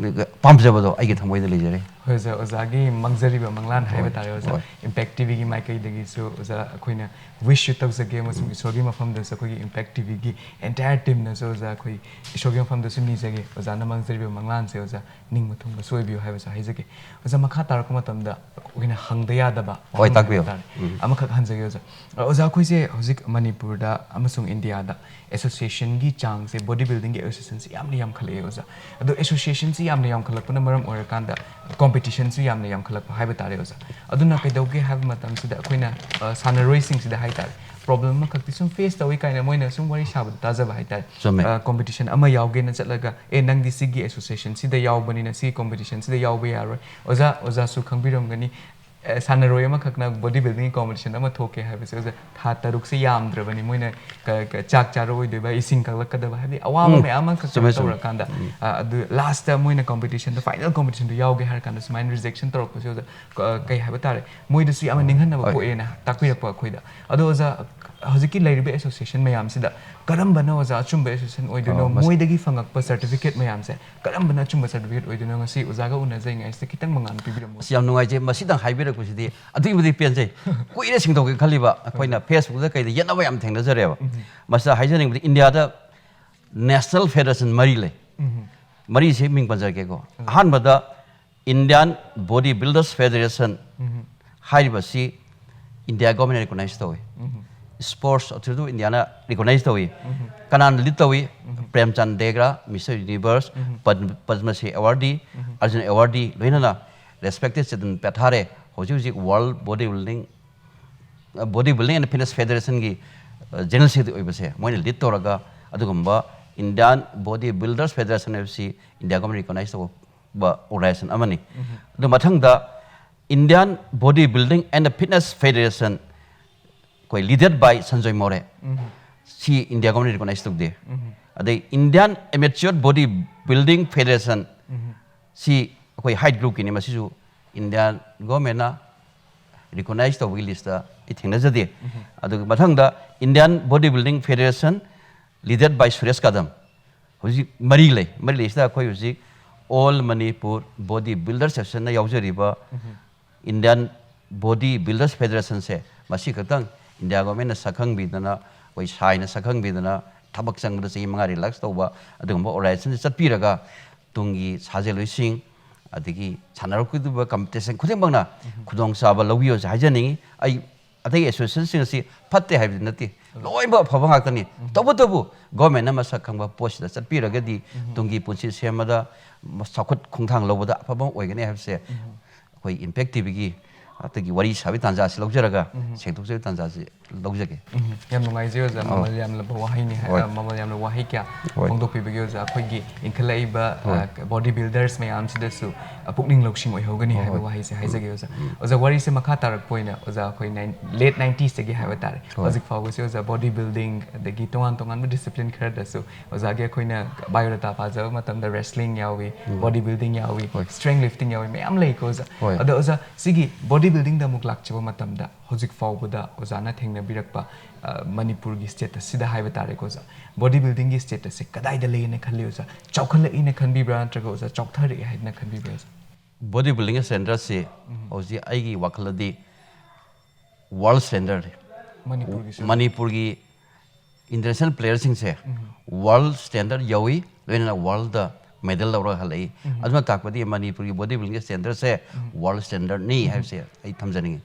ꯄꯥꯝꯖꯕꯗꯣ ꯑꯩꯒꯤ ꯊꯃꯣꯏꯗ ꯂꯩꯖꯔꯤ꯫ ꯍꯣꯏ, ꯑꯣꯖꯥ, ꯑꯣꯖꯥꯒꯤ ꯃꯪꯖꯔꯤꯕ ꯃꯪꯂꯥꯟ ꯍꯥꯏꯕ ꯍꯣꯏ, ꯇꯥꯔꯦ, ꯑꯣꯖꯥ꯫ ꯍꯣꯏ꯫ ꯏꯝꯄꯦꯛ ꯇꯤꯚꯤꯒꯤ ꯃꯥꯏꯀꯩꯗꯒꯤꯁꯨ, ꯑꯣꯖꯥ, ꯑꯩꯈꯣꯏꯅ ꯋꯤꯁꯁꯨ ꯇꯧꯖꯒꯦ ꯑꯃꯁꯨꯡ ꯎꯝ꯫ ꯏꯁꯣꯔꯒꯤ ꯃꯐꯝꯗꯁꯨ ꯑꯩꯈꯣꯏꯒꯤ ꯏꯝꯄꯦꯛ ꯇꯤꯚꯤꯒꯤ ꯑꯦꯟꯇꯥꯌꯔ ꯇꯤꯝꯅꯁꯨ, ꯑꯣꯖꯥ, ꯑꯩꯈꯣꯏ ꯏꯁꯣꯔꯒꯤ ꯃꯐꯝꯗꯁꯨ ꯅꯤꯖꯒꯦ, ꯑꯣꯖꯥꯅ ꯃꯪꯖꯔꯤꯕ ꯃꯪꯂꯥꯟꯁꯦ, ꯑꯣꯖꯥ, ꯅꯤꯡꯕ ꯊꯨꯡꯕꯁꯨ ꯑꯣꯏꯕꯤꯌꯨ ꯍꯥꯏꯕꯁꯨ ꯍꯥꯏꯖꯒꯦ꯫ ꯑꯣꯖꯥ, ꯃꯈꯥ ꯇꯥꯔꯛꯄ ꯃꯇꯝꯗ ꯑꯩꯈꯣꯏꯅ ꯍꯪꯗ ꯌꯥꯗꯕ ꯍꯣꯏ, ꯋꯥꯍꯪ ꯇꯥꯛꯄꯤꯌꯨ꯫ ꯍꯥꯏꯕ ꯇꯥꯔꯦ꯫ ꯎꯝ꯫ ꯑꯃꯈꯛ ꯍꯪꯖꯒꯦ, ꯑꯣꯖꯥ꯫ ꯑꯣꯖꯥ, ꯑꯩꯈꯣꯏꯁꯦ ꯍꯧꯖꯤꯛ ꯃꯅꯤꯄꯨꯔꯗ ꯑꯃꯁꯨꯡ ꯏꯟꯗꯤꯌꯥꯗ ꯑꯦꯁꯣꯁꯤꯌꯦꯁꯟꯒꯤ ꯆꯥꯡꯁꯦ, ꯕꯣꯗꯤ ꯕꯤꯜꯗꯤꯡꯒꯤ ꯑꯦꯁꯣꯁꯤꯌꯦꯁꯟꯁꯦ ꯌꯥꯝꯅ ꯌꯥꯝꯈꯠꯂꯛꯑꯦ, ꯑꯣꯖꯥ꯫ ꯑꯗꯣ ꯑꯦꯁꯣꯁꯤꯌꯦꯁꯟꯁꯤ ꯌꯥꯝꯅ ꯌꯥꯝꯈꯠꯂꯛꯄꯅ ꯃꯔꯝ ꯑꯣꯏꯔꯀꯥꯟꯗ ꯀꯣꯝꯄꯤꯇꯤꯁꯟꯁꯨ ꯌꯥꯝꯅ ꯌꯥꯝꯈꯠꯂꯛꯄ ꯍꯥꯏꯕ ꯇꯥꯔꯦ, ꯑꯣꯖꯥ꯫ ꯑꯗꯨꯅ ꯀꯩꯗꯧꯒꯦ ꯍꯥꯏꯕ ꯃꯇꯝꯁꯤꯗ ꯑꯩꯈꯣꯏꯅ, ꯑ, ꯁꯥꯟꯅꯔꯣꯏꯁꯤꯡꯁꯤꯗ ꯍꯥꯏ ꯇꯥꯔꯦ, ꯄ꯭ꯔꯣꯕ꯭ꯂꯦꯝ ꯑꯃꯈꯛꯇꯤ ꯁꯨꯝ ꯐꯦꯁ ꯇꯧꯏ ꯀꯥꯏꯅ ꯃꯣꯏꯅ ꯁꯨꯝ ꯋꯥꯔꯤ ꯁꯥꯕꯗ ꯇꯥꯖꯕ ꯍꯥꯏ ꯇꯥꯔꯦ꯫ ꯆꯨꯝꯃꯦ꯫ ꯑ, ꯀꯣꯝꯄꯤꯇꯤꯁꯟ ꯑꯃ ꯌꯥꯎꯒꯦꯅ ꯆꯠꯂꯒ, "ꯑꯦ, ꯅꯪꯗꯤ ꯁꯤꯒꯤ ꯑꯦꯁꯣꯁꯤꯌꯦꯁꯟꯁꯤꯗ ꯌꯥꯎꯕꯅꯤꯅ ꯁꯤꯒꯤ ꯀꯣꯝꯄꯤꯇꯤꯁꯟꯁꯤꯗ ꯌꯥꯎꯕ ꯌꯥꯔꯣꯏ"꯫ ꯑꯣꯖꯥ, ꯑꯣꯖꯥꯁꯨ ꯈꯪꯕꯤꯔꯝꯒꯅꯤ, ꯑ, ꯁꯥꯟꯅꯔꯣꯏ ꯑꯃꯈꯛꯅ ꯕꯣꯗꯤ ꯕꯤꯜꯗꯤꯡꯒꯤ ꯀꯣꯝꯄꯤꯇꯤꯁꯟ ꯑꯃ ꯊꯣꯛꯀꯦ ꯍꯥꯏꯕꯁꯦ, ꯑꯣꯖꯥ, ꯊꯥ ꯇꯔꯨꯛꯁꯦ ꯌꯥꯝꯗ꯭ꯔꯕꯅꯤ꯫ ꯃꯣꯏꯅ ꯀ-, ꯀ-, ꯆꯥꯛ ꯆꯥꯔꯛꯑꯣꯏꯗꯣꯏꯕ, ꯏꯁꯤꯡ ꯀꯛꯂꯛꯀꯗꯕ, ꯍꯥꯏꯕꯗꯤ ꯑꯋꯥꯕ ꯎꯝ, ꯃꯌꯥꯝ ꯑꯃ ꯆꯨꯝꯃꯦ, ꯀꯩꯅꯣ ꯆꯨꯝꯃꯦ꯫ ꯇꯧꯔꯀꯥꯟꯗ, ꯎꯝ꯫ ꯑ, ꯑꯗꯨ ꯂꯥꯁꯇ ꯃꯣꯏꯅ ꯀꯣꯝꯄꯤꯇꯤꯁꯟꯗꯣ, ꯐꯥꯏꯅꯦꯜ ꯀꯣꯝꯄꯤꯇꯤꯁꯟꯗꯣ ꯌꯥꯎꯒꯦ ꯍꯥꯏꯔ ꯀꯥꯟꯗ ꯁꯨꯃꯥꯏꯅ ꯔꯤꯖꯦꯛꯁꯟ ꯇꯧꯔꯛꯄꯁꯦ, ꯑꯣꯖꯥ, ꯀ-, ꯀꯩ ꯍꯥꯏꯕ ꯇꯥꯔꯦ, ꯃꯣꯏꯗꯁꯨ ꯌꯥꯝꯅ ꯅꯤꯡꯍꯟꯅꯕ ꯍꯣꯏ꯫ ꯄꯣꯛꯑꯦꯅ ꯇꯥꯛꯄꯤꯔꯛꯄ ꯑꯩꯈꯣꯏꯗ꯫ ꯑꯗꯣ ꯑꯣꯖꯥ, ꯍꯧꯖꯤꯛꯀꯤ ꯂꯩꯔꯤꯕ ꯑꯦꯁꯣꯁꯤꯌꯦꯁꯟ ꯃꯌꯥꯝꯁꯤꯗ ꯀꯔꯝꯕꯅ ꯑꯣꯖꯥ ꯑꯆꯨꯝꯕ ꯑꯦꯁꯣꯁꯤꯌꯦꯁꯟ ꯑꯣꯏꯗꯣꯏꯅꯣ? ꯑꯣ, ꯃꯁ- ꯃꯣꯏꯗꯒꯤ ꯐꯪꯉꯛꯄ ꯁꯔꯇꯤꯐꯤꯀꯦꯠ ꯃꯌꯥꯝꯁꯦ ꯀꯔꯝꯕꯅ ꯑꯆꯨꯝꯕ ꯁꯔꯇꯤꯐꯤꯀꯦꯠ ꯑꯣꯏꯗꯣꯏꯅꯣ? ꯉꯁꯤ ꯑꯣꯖꯥꯒ ꯎꯅꯖꯩꯉꯩꯁꯤꯗ ꯈꯤꯇꯪ ꯃꯉꯥꯜ ꯄꯤꯕꯤꯔꯝꯃꯣ꯫ ꯑꯁ, ꯌꯥꯝ ꯅꯨꯡꯉꯥꯏꯖꯩ꯫ ꯃꯁꯤꯗꯪ ꯍꯥꯏꯕꯤꯔꯛꯄꯁꯤꯗꯤ ꯑꯗꯨꯛꯀꯤ ꯃꯇꯤꯛ ꯄꯦꯟꯖꯩ꯫ ꯀꯨꯏꯔꯦ ꯁꯦꯡꯗꯣꯛꯀꯦ ꯈꯜꯂꯤꯕ꯫ ꯑꯩꯈꯣꯏꯅ ꯍꯣꯏ꯫ Facebookꯇ ꯀꯩꯗ ꯌꯦꯠꯅꯕ ꯌꯥꯝ ꯊꯦꯡꯅꯖꯔꯦꯕ꯫ ꯎꯝ꯫ ꯃꯁꯤꯗ ꯍꯥꯏꯖꯅꯤꯡꯕꯗꯤ ꯏꯟꯗꯤꯌꯥꯗ ꯅꯦꯁꯅꯦꯜ ꯐꯦꯗꯔꯦꯁꯟ ꯃꯔꯤ ꯂꯩ꯫ ꯎꯝ꯫ ꯃꯔꯤꯁꯦ ꯃꯤꯡ ꯄꯟꯖꯔꯛꯀꯦꯀꯣ꯫ ꯎꯝ꯫ ꯑꯍꯥꯟꯕꯗ Indian Body Builders Federation ꯍꯥꯏꯔꯤꯕꯁꯤ ꯏꯟꯗꯤꯌꯥ ꯒꯣꯔꯃꯦꯟꯅ ꯔꯤꯀꯣꯛꯅꯥꯏꯁ ꯇꯧꯏ꯫ Sports Authority of Indiaꯅ ꯔꯤꯀꯣꯛꯅꯥꯏꯁ ꯇꯧꯏ꯫ ꯀꯅꯥꯅ ꯂꯤꯗ ꯇꯧꯏ? ꯄ꯭ꯔꯦꯝꯆꯟ ꯗꯦꯒ꯭ꯔꯥ, ꯃꯤꯁꯇꯔ ꯌꯨꯅꯤꯚꯔꯁ, ꯄꯗ꯭ꯃ- ꯄꯗ꯭ꯃꯁ꯭ꯔꯤ ꯑꯦꯋꯥꯔꯗꯤ, ꯑꯔꯖꯨꯟ ꯑꯦꯋꯥꯔꯗꯤ, ꯂꯣꯏꯅꯅ ꯔꯦꯁꯄꯦꯛꯇꯦꯗ ꯆꯦꯇꯟ ꯄꯦꯊꯥꯔꯦ, ꯍꯧꯖꯤꯛ ꯍꯧꯖꯤꯛ world body building body building and fitness ꯐꯦꯗꯔꯦꯁꯟꯒꯤ ꯖꯦꯅꯔꯦꯜ ꯁꯦꯀ꯭ꯔꯦꯇꯔꯤ ꯑꯣꯏꯕꯁꯦ ꯃꯣꯏꯅ ꯂꯤꯗ ꯇꯧꯔꯒ ꯑꯗꯨꯒꯨꯝꯕ ꯏꯟꯗꯤꯌꯥꯟ ꯕꯣꯗꯤ ꯕꯤꯜꯗꯔꯁ ꯐꯦꯗꯔꯦꯁꯟ ꯍꯥꯏꯕꯁꯤ ꯏꯟꯗꯤꯌꯥ ꯒꯣꯔꯃꯦꯟ ꯔꯤꯀꯣꯛꯅꯥꯏꯁ ꯇꯧꯕ ꯑꯣꯔꯒꯅꯥꯏꯖꯦꯁꯟ ꯑꯃꯅꯤ꯫ ꯑꯗꯨ ꯃꯊꯪꯗ Indian Body Building and Fitness Federation, ꯑꯩꯈꯣꯏ ꯂꯤꯗꯦꯠ ꯕꯥꯏ ꯁꯟꯖꯣꯏ ꯃꯣꯔꯦ, ꯁꯤ ꯏꯟꯗꯤꯌꯥ ꯒꯣꯔꯃꯦꯟ ꯔꯤꯀꯣꯛꯅꯥꯏꯁ ꯇꯧꯗꯦ꯫ ꯑꯗꯩ Indian Amateur Body Building Federation, ꯁꯤ ꯑꯩꯈꯣꯏ ꯍꯥꯏꯠ ꯒ꯭ꯔꯨꯞꯀꯤꯅꯤ, ꯃꯁꯤꯁꯨ ꯏꯟꯗꯤꯌꯥ ꯒꯣꯔꯃꯦꯟꯅ ꯔꯤꯀꯣꯛꯅꯥꯏꯁ ꯇꯧꯕꯒꯤ ꯂꯤꯁꯇ ꯑꯩ ꯊꯦꯡꯅꯖꯗꯦ꯫ ꯑꯗꯨꯒ ꯃꯊꯪꯗ Indian Body Building Federation, ꯂꯤꯗꯦꯠ ꯕꯥꯏ ꯁꯨꯔꯦꯁ ꯀꯗꯝ, ꯍꯧꯖꯤꯛ ꯃꯔꯤ ꯂꯩ꯫ ꯃꯔꯤ ꯂꯩꯁꯤꯗ ꯑꯩꯈꯣꯏ ꯍꯧꯖꯤꯛ All Manipur Body Builders Associationꯅ ꯌꯥꯎꯖꯔꯤꯕ ꯏꯟꯗꯤꯌꯥꯟ ꯕꯣꯗꯤ ꯕꯤꯜꯗꯔꯁ ꯐꯦꯗꯔꯦꯁꯟꯁꯦ ꯃꯁꯤ ꯈꯛꯇꯪ ꯏꯟꯗꯤꯌꯥ ꯒꯣꯔꯃꯦꯟꯅ ꯁꯛꯈꯪꯕꯤꯗꯅ, ꯑꯩꯈꯣꯏ ꯁꯥꯏꯅ ꯁꯛꯈꯪꯕꯤꯗꯅ, ꯊꯕꯛ ꯆꯪꯕꯗ ꯆꯍꯤ ꯃꯉꯥ ꯔꯤꯂꯦꯛꯁ ꯇꯧꯕ ꯑꯗꯨꯒꯨꯝꯕ ꯑꯣꯔꯒꯅꯥꯏꯖꯦꯁꯟꯁꯦ ꯆꯠꯄꯤꯔꯒ ꯇꯨꯡꯒꯤ ꯁꯥꯖꯦꯜꯂꯣꯏꯁꯤꯡ ꯑꯗꯒꯤ ꯁꯥꯟꯅꯔꯛꯀꯗꯧꯔꯤꯕ ꯀꯝꯄꯤꯇꯤꯁꯟ ꯈꯨꯗꯤꯡꯃꯛꯅ ꯈꯨꯗꯣꯡꯆꯥꯕ ꯂꯧꯕꯤꯌꯨꯁꯦ ꯍꯥꯏꯖꯅꯤꯡꯉꯤ꯫ ꯑꯩ ꯑꯇꯩ ꯑꯦꯁꯣꯁꯤꯌꯦꯁꯟꯁꯤꯡ ꯑꯁꯤ ꯐꯠꯇꯦ ꯍꯥꯏꯕꯗꯤ ꯅꯠꯇꯦ, ꯂꯣꯏꯅꯃꯛ ꯑꯐꯕ ꯉꯥꯛꯇꯅꯤ꯫ ꯇꯧꯕꯇꯕꯨ ꯒꯣꯔꯃꯦꯟꯅ ꯃꯁꯛ ꯈꯪꯕ ꯄꯣꯠꯁꯤꯗ ꯆꯠꯄꯤꯔꯒꯗꯤ ꯇꯨꯡꯒꯤ ꯄꯨꯟꯁꯤ ꯁꯦꯝꯕꯗ ꯆꯥꯎꯈꯠ ꯈꯣꯡꯊꯥꯡ ꯂꯧꯕꯗ ꯑꯐꯕ ꯑꯃ ꯑꯣꯏꯒꯅꯤ ꯍꯥꯏꯕꯁꯦ ꯑꯩꯈꯣꯏ ꯏꯝꯄꯦꯛ ꯇꯤꯚꯤꯒꯤ ꯑꯗꯒꯤ ꯋꯥꯔꯤ ꯁꯥꯕꯒꯤ ꯇꯥꯟꯖꯥ ꯑꯁꯤ ꯂꯧꯖꯔꯒ ꯁꯦꯡꯗꯣꯛꯆꯕꯒꯤ ꯇꯥꯟꯖꯥ ꯑꯁꯤ ꯂꯧꯖꯒꯦ꯫ ꯎꯝ, ꯌꯥꯝ ꯅꯨꯡꯉꯥꯏꯖꯩ ꯑꯣꯖꯥ꯫ ꯃꯃꯜ ꯌꯥꯝꯂꯕ ꯋꯥꯍꯩꯅꯤ ꯍꯥꯏ-, ꯍꯣꯏ꯫ ꯑ, ꯃꯃꯜ ꯌꯥꯝꯂꯕ ꯋꯥꯍꯩ ꯀꯌꯥ ꯍꯣꯏ꯫ ꯐꯣꯡꯗꯣꯛꯄꯤꯕꯒꯤ ꯑꯣꯖꯥ꯫ ꯑꯩꯈꯣꯏꯒꯤ ꯏꯟꯈꯠꯂꯛꯏꯕ ꯍꯣꯏ꯫ ꯕꯣꯗꯤ ꯕꯤꯜꯗꯔꯁ ꯃꯌꯥꯝꯁꯤꯗꯁꯨ ꯑ, ꯄꯨꯛꯅꯤꯡ ꯂꯧꯁꯤꯡ ꯑꯣꯏꯍꯧꯒꯅꯤ ꯍꯣꯏ, ꯍꯥꯏꯕ ꯍꯣꯏ꯫ ꯋꯥꯍꯩꯁꯦ ꯍꯥꯏꯖꯒꯦ ꯑꯣꯖꯥ꯫ ꯑꯣꯖꯥ, ꯋꯥꯔꯤꯁꯦ ꯃꯈꯥ ꯇꯥꯔꯛꯄ ꯑꯣꯏꯅ ꯑꯣꯖꯥ ꯑꯩꯈꯣꯏ ꯂꯦꯠ ꯅꯥꯏꯟꯇꯤꯁꯇꯒꯤ ꯍꯥꯏꯕ ꯇꯥꯔꯦ, ꯍꯣꯏ꯫ ꯍꯧꯖꯤꯛ ꯐꯥꯎꯕꯁꯦ ꯑꯣꯖꯥ ꯕꯣꯗꯤ ꯕꯤꯜꯗꯤꯡ ꯑꯗꯒꯤ ꯇꯣꯉꯥꯟ ꯇꯣꯉꯥꯟꯕ ꯗꯤꯁꯤꯄ꯭ꯂꯤꯟ ꯈꯔꯗꯁꯨ ꯑꯣꯖꯥꯒꯤ ꯑꯩꯈꯣꯏꯅ ꯕꯥꯏꯑꯣꯗꯥꯇꯥ ꯄꯥꯖꯕ ꯃꯇꯝꯗ ꯔꯦꯁꯂꯤꯡ ꯌꯥꯎꯏ, ꯕꯣꯗꯤ ꯕꯤꯜꯗꯤꯡ ꯌꯥꯎꯏ, ꯍꯣꯏ꯫ ꯁ꯭ꯇ꯭ꯔꯦꯡ ꯂꯤꯐꯇꯤꯡ ꯌꯥꯎꯏ, ꯃꯌꯥꯝ ꯂꯩꯀꯣ ꯑꯣꯖꯥ꯫ ꯍꯣꯏ꯫ ꯑꯗꯣ ꯑꯣꯖꯥ, ꯁꯤꯒꯤ ꯕꯣꯗꯤ ꯕꯤꯜꯗꯤꯡꯗ ꯑꯃꯨꯛ ꯂꯥꯛꯆꯕ ꯃꯇꯝꯗ ꯍꯧꯖꯤꯛ ꯐꯥꯎꯕꯗ ꯑꯣꯖꯥꯅ ꯊꯦꯡꯅꯕꯤꯔꯛꯄ, ꯑ, ꯃꯅꯤꯄꯨꯔꯒꯤ ꯁ꯭ꯇꯦꯇꯁꯁꯤꯗ ꯍꯥꯏꯕ ꯇꯥꯔꯦꯀꯣ ꯑꯣꯖꯥ, ꯕꯣꯗꯤ ꯕꯤꯜꯗꯤꯡꯒꯤ ꯁ꯭ꯇꯦꯇꯁꯁꯦ ꯀꯗꯥꯏꯗ ꯂꯩꯌꯦꯅ ꯈꯜꯂꯤ ꯑꯣꯖꯥ? ꯆꯥꯎꯈꯠꯂꯛꯏꯅ ꯈꯟꯕꯤꯕ꯭ꯔꯥ ꯅꯠꯇ꯭ꯔꯒ ꯑꯣꯖꯥ ꯆꯥꯎꯊꯔꯛꯑꯦ ꯍꯥꯏꯗꯅ ꯈꯟꯕꯤꯕ꯭ꯔꯥ ꯑꯣꯖꯥ? ꯕꯣꯗꯤ ꯕꯤꯜꯗꯤꯡꯒꯤ ꯁ꯭ꯇꯦꯟꯗꯔꯗꯁꯤ ꯍꯧꯖꯤꯛ ꯑꯩꯒꯤ ꯋꯥꯈꯜꯗꯗꯤ ꯋꯥꯔꯜ ꯁ꯭ꯇꯦꯟꯗꯔꯗꯅꯤ꯫ ꯃꯅꯤꯄꯨꯔꯒꯤꯁꯨ? ꯃꯅꯤꯄꯨꯔꯒꯤ ꯏꯟꯇꯔꯅꯦꯁꯅꯦꯜ ꯄ꯭ꯂꯦꯌꯔꯁꯤꯡꯁꯦ ꯋꯥꯔꯜ ꯁ꯭ꯇꯦꯟꯗꯔꯗ ꯌꯧꯏ, ꯂꯣꯏꯅꯅ ꯋꯥꯔꯜꯗ ꯃꯦꯗꯜ ꯂꯧꯔꯒ ꯍꯜꯂꯛꯏ꯫ ꯑꯗꯨꯅ ꯇꯥꯛꯄꯗꯤ ꯃꯅꯤꯄꯨꯔꯒꯤ ꯕꯣꯗꯤ ꯕꯤꯜꯗꯤꯡꯒꯤ ꯁ꯭ꯇꯦꯟꯗꯔꯗꯁꯦ ꯋꯥꯔꯜ ꯁ꯭ꯇꯦꯟꯗꯔꯗꯅꯤ ꯍꯥꯏꯕꯁꯦ ꯑꯩ ꯊꯝꯖꯅꯤꯡꯉꯤ꯫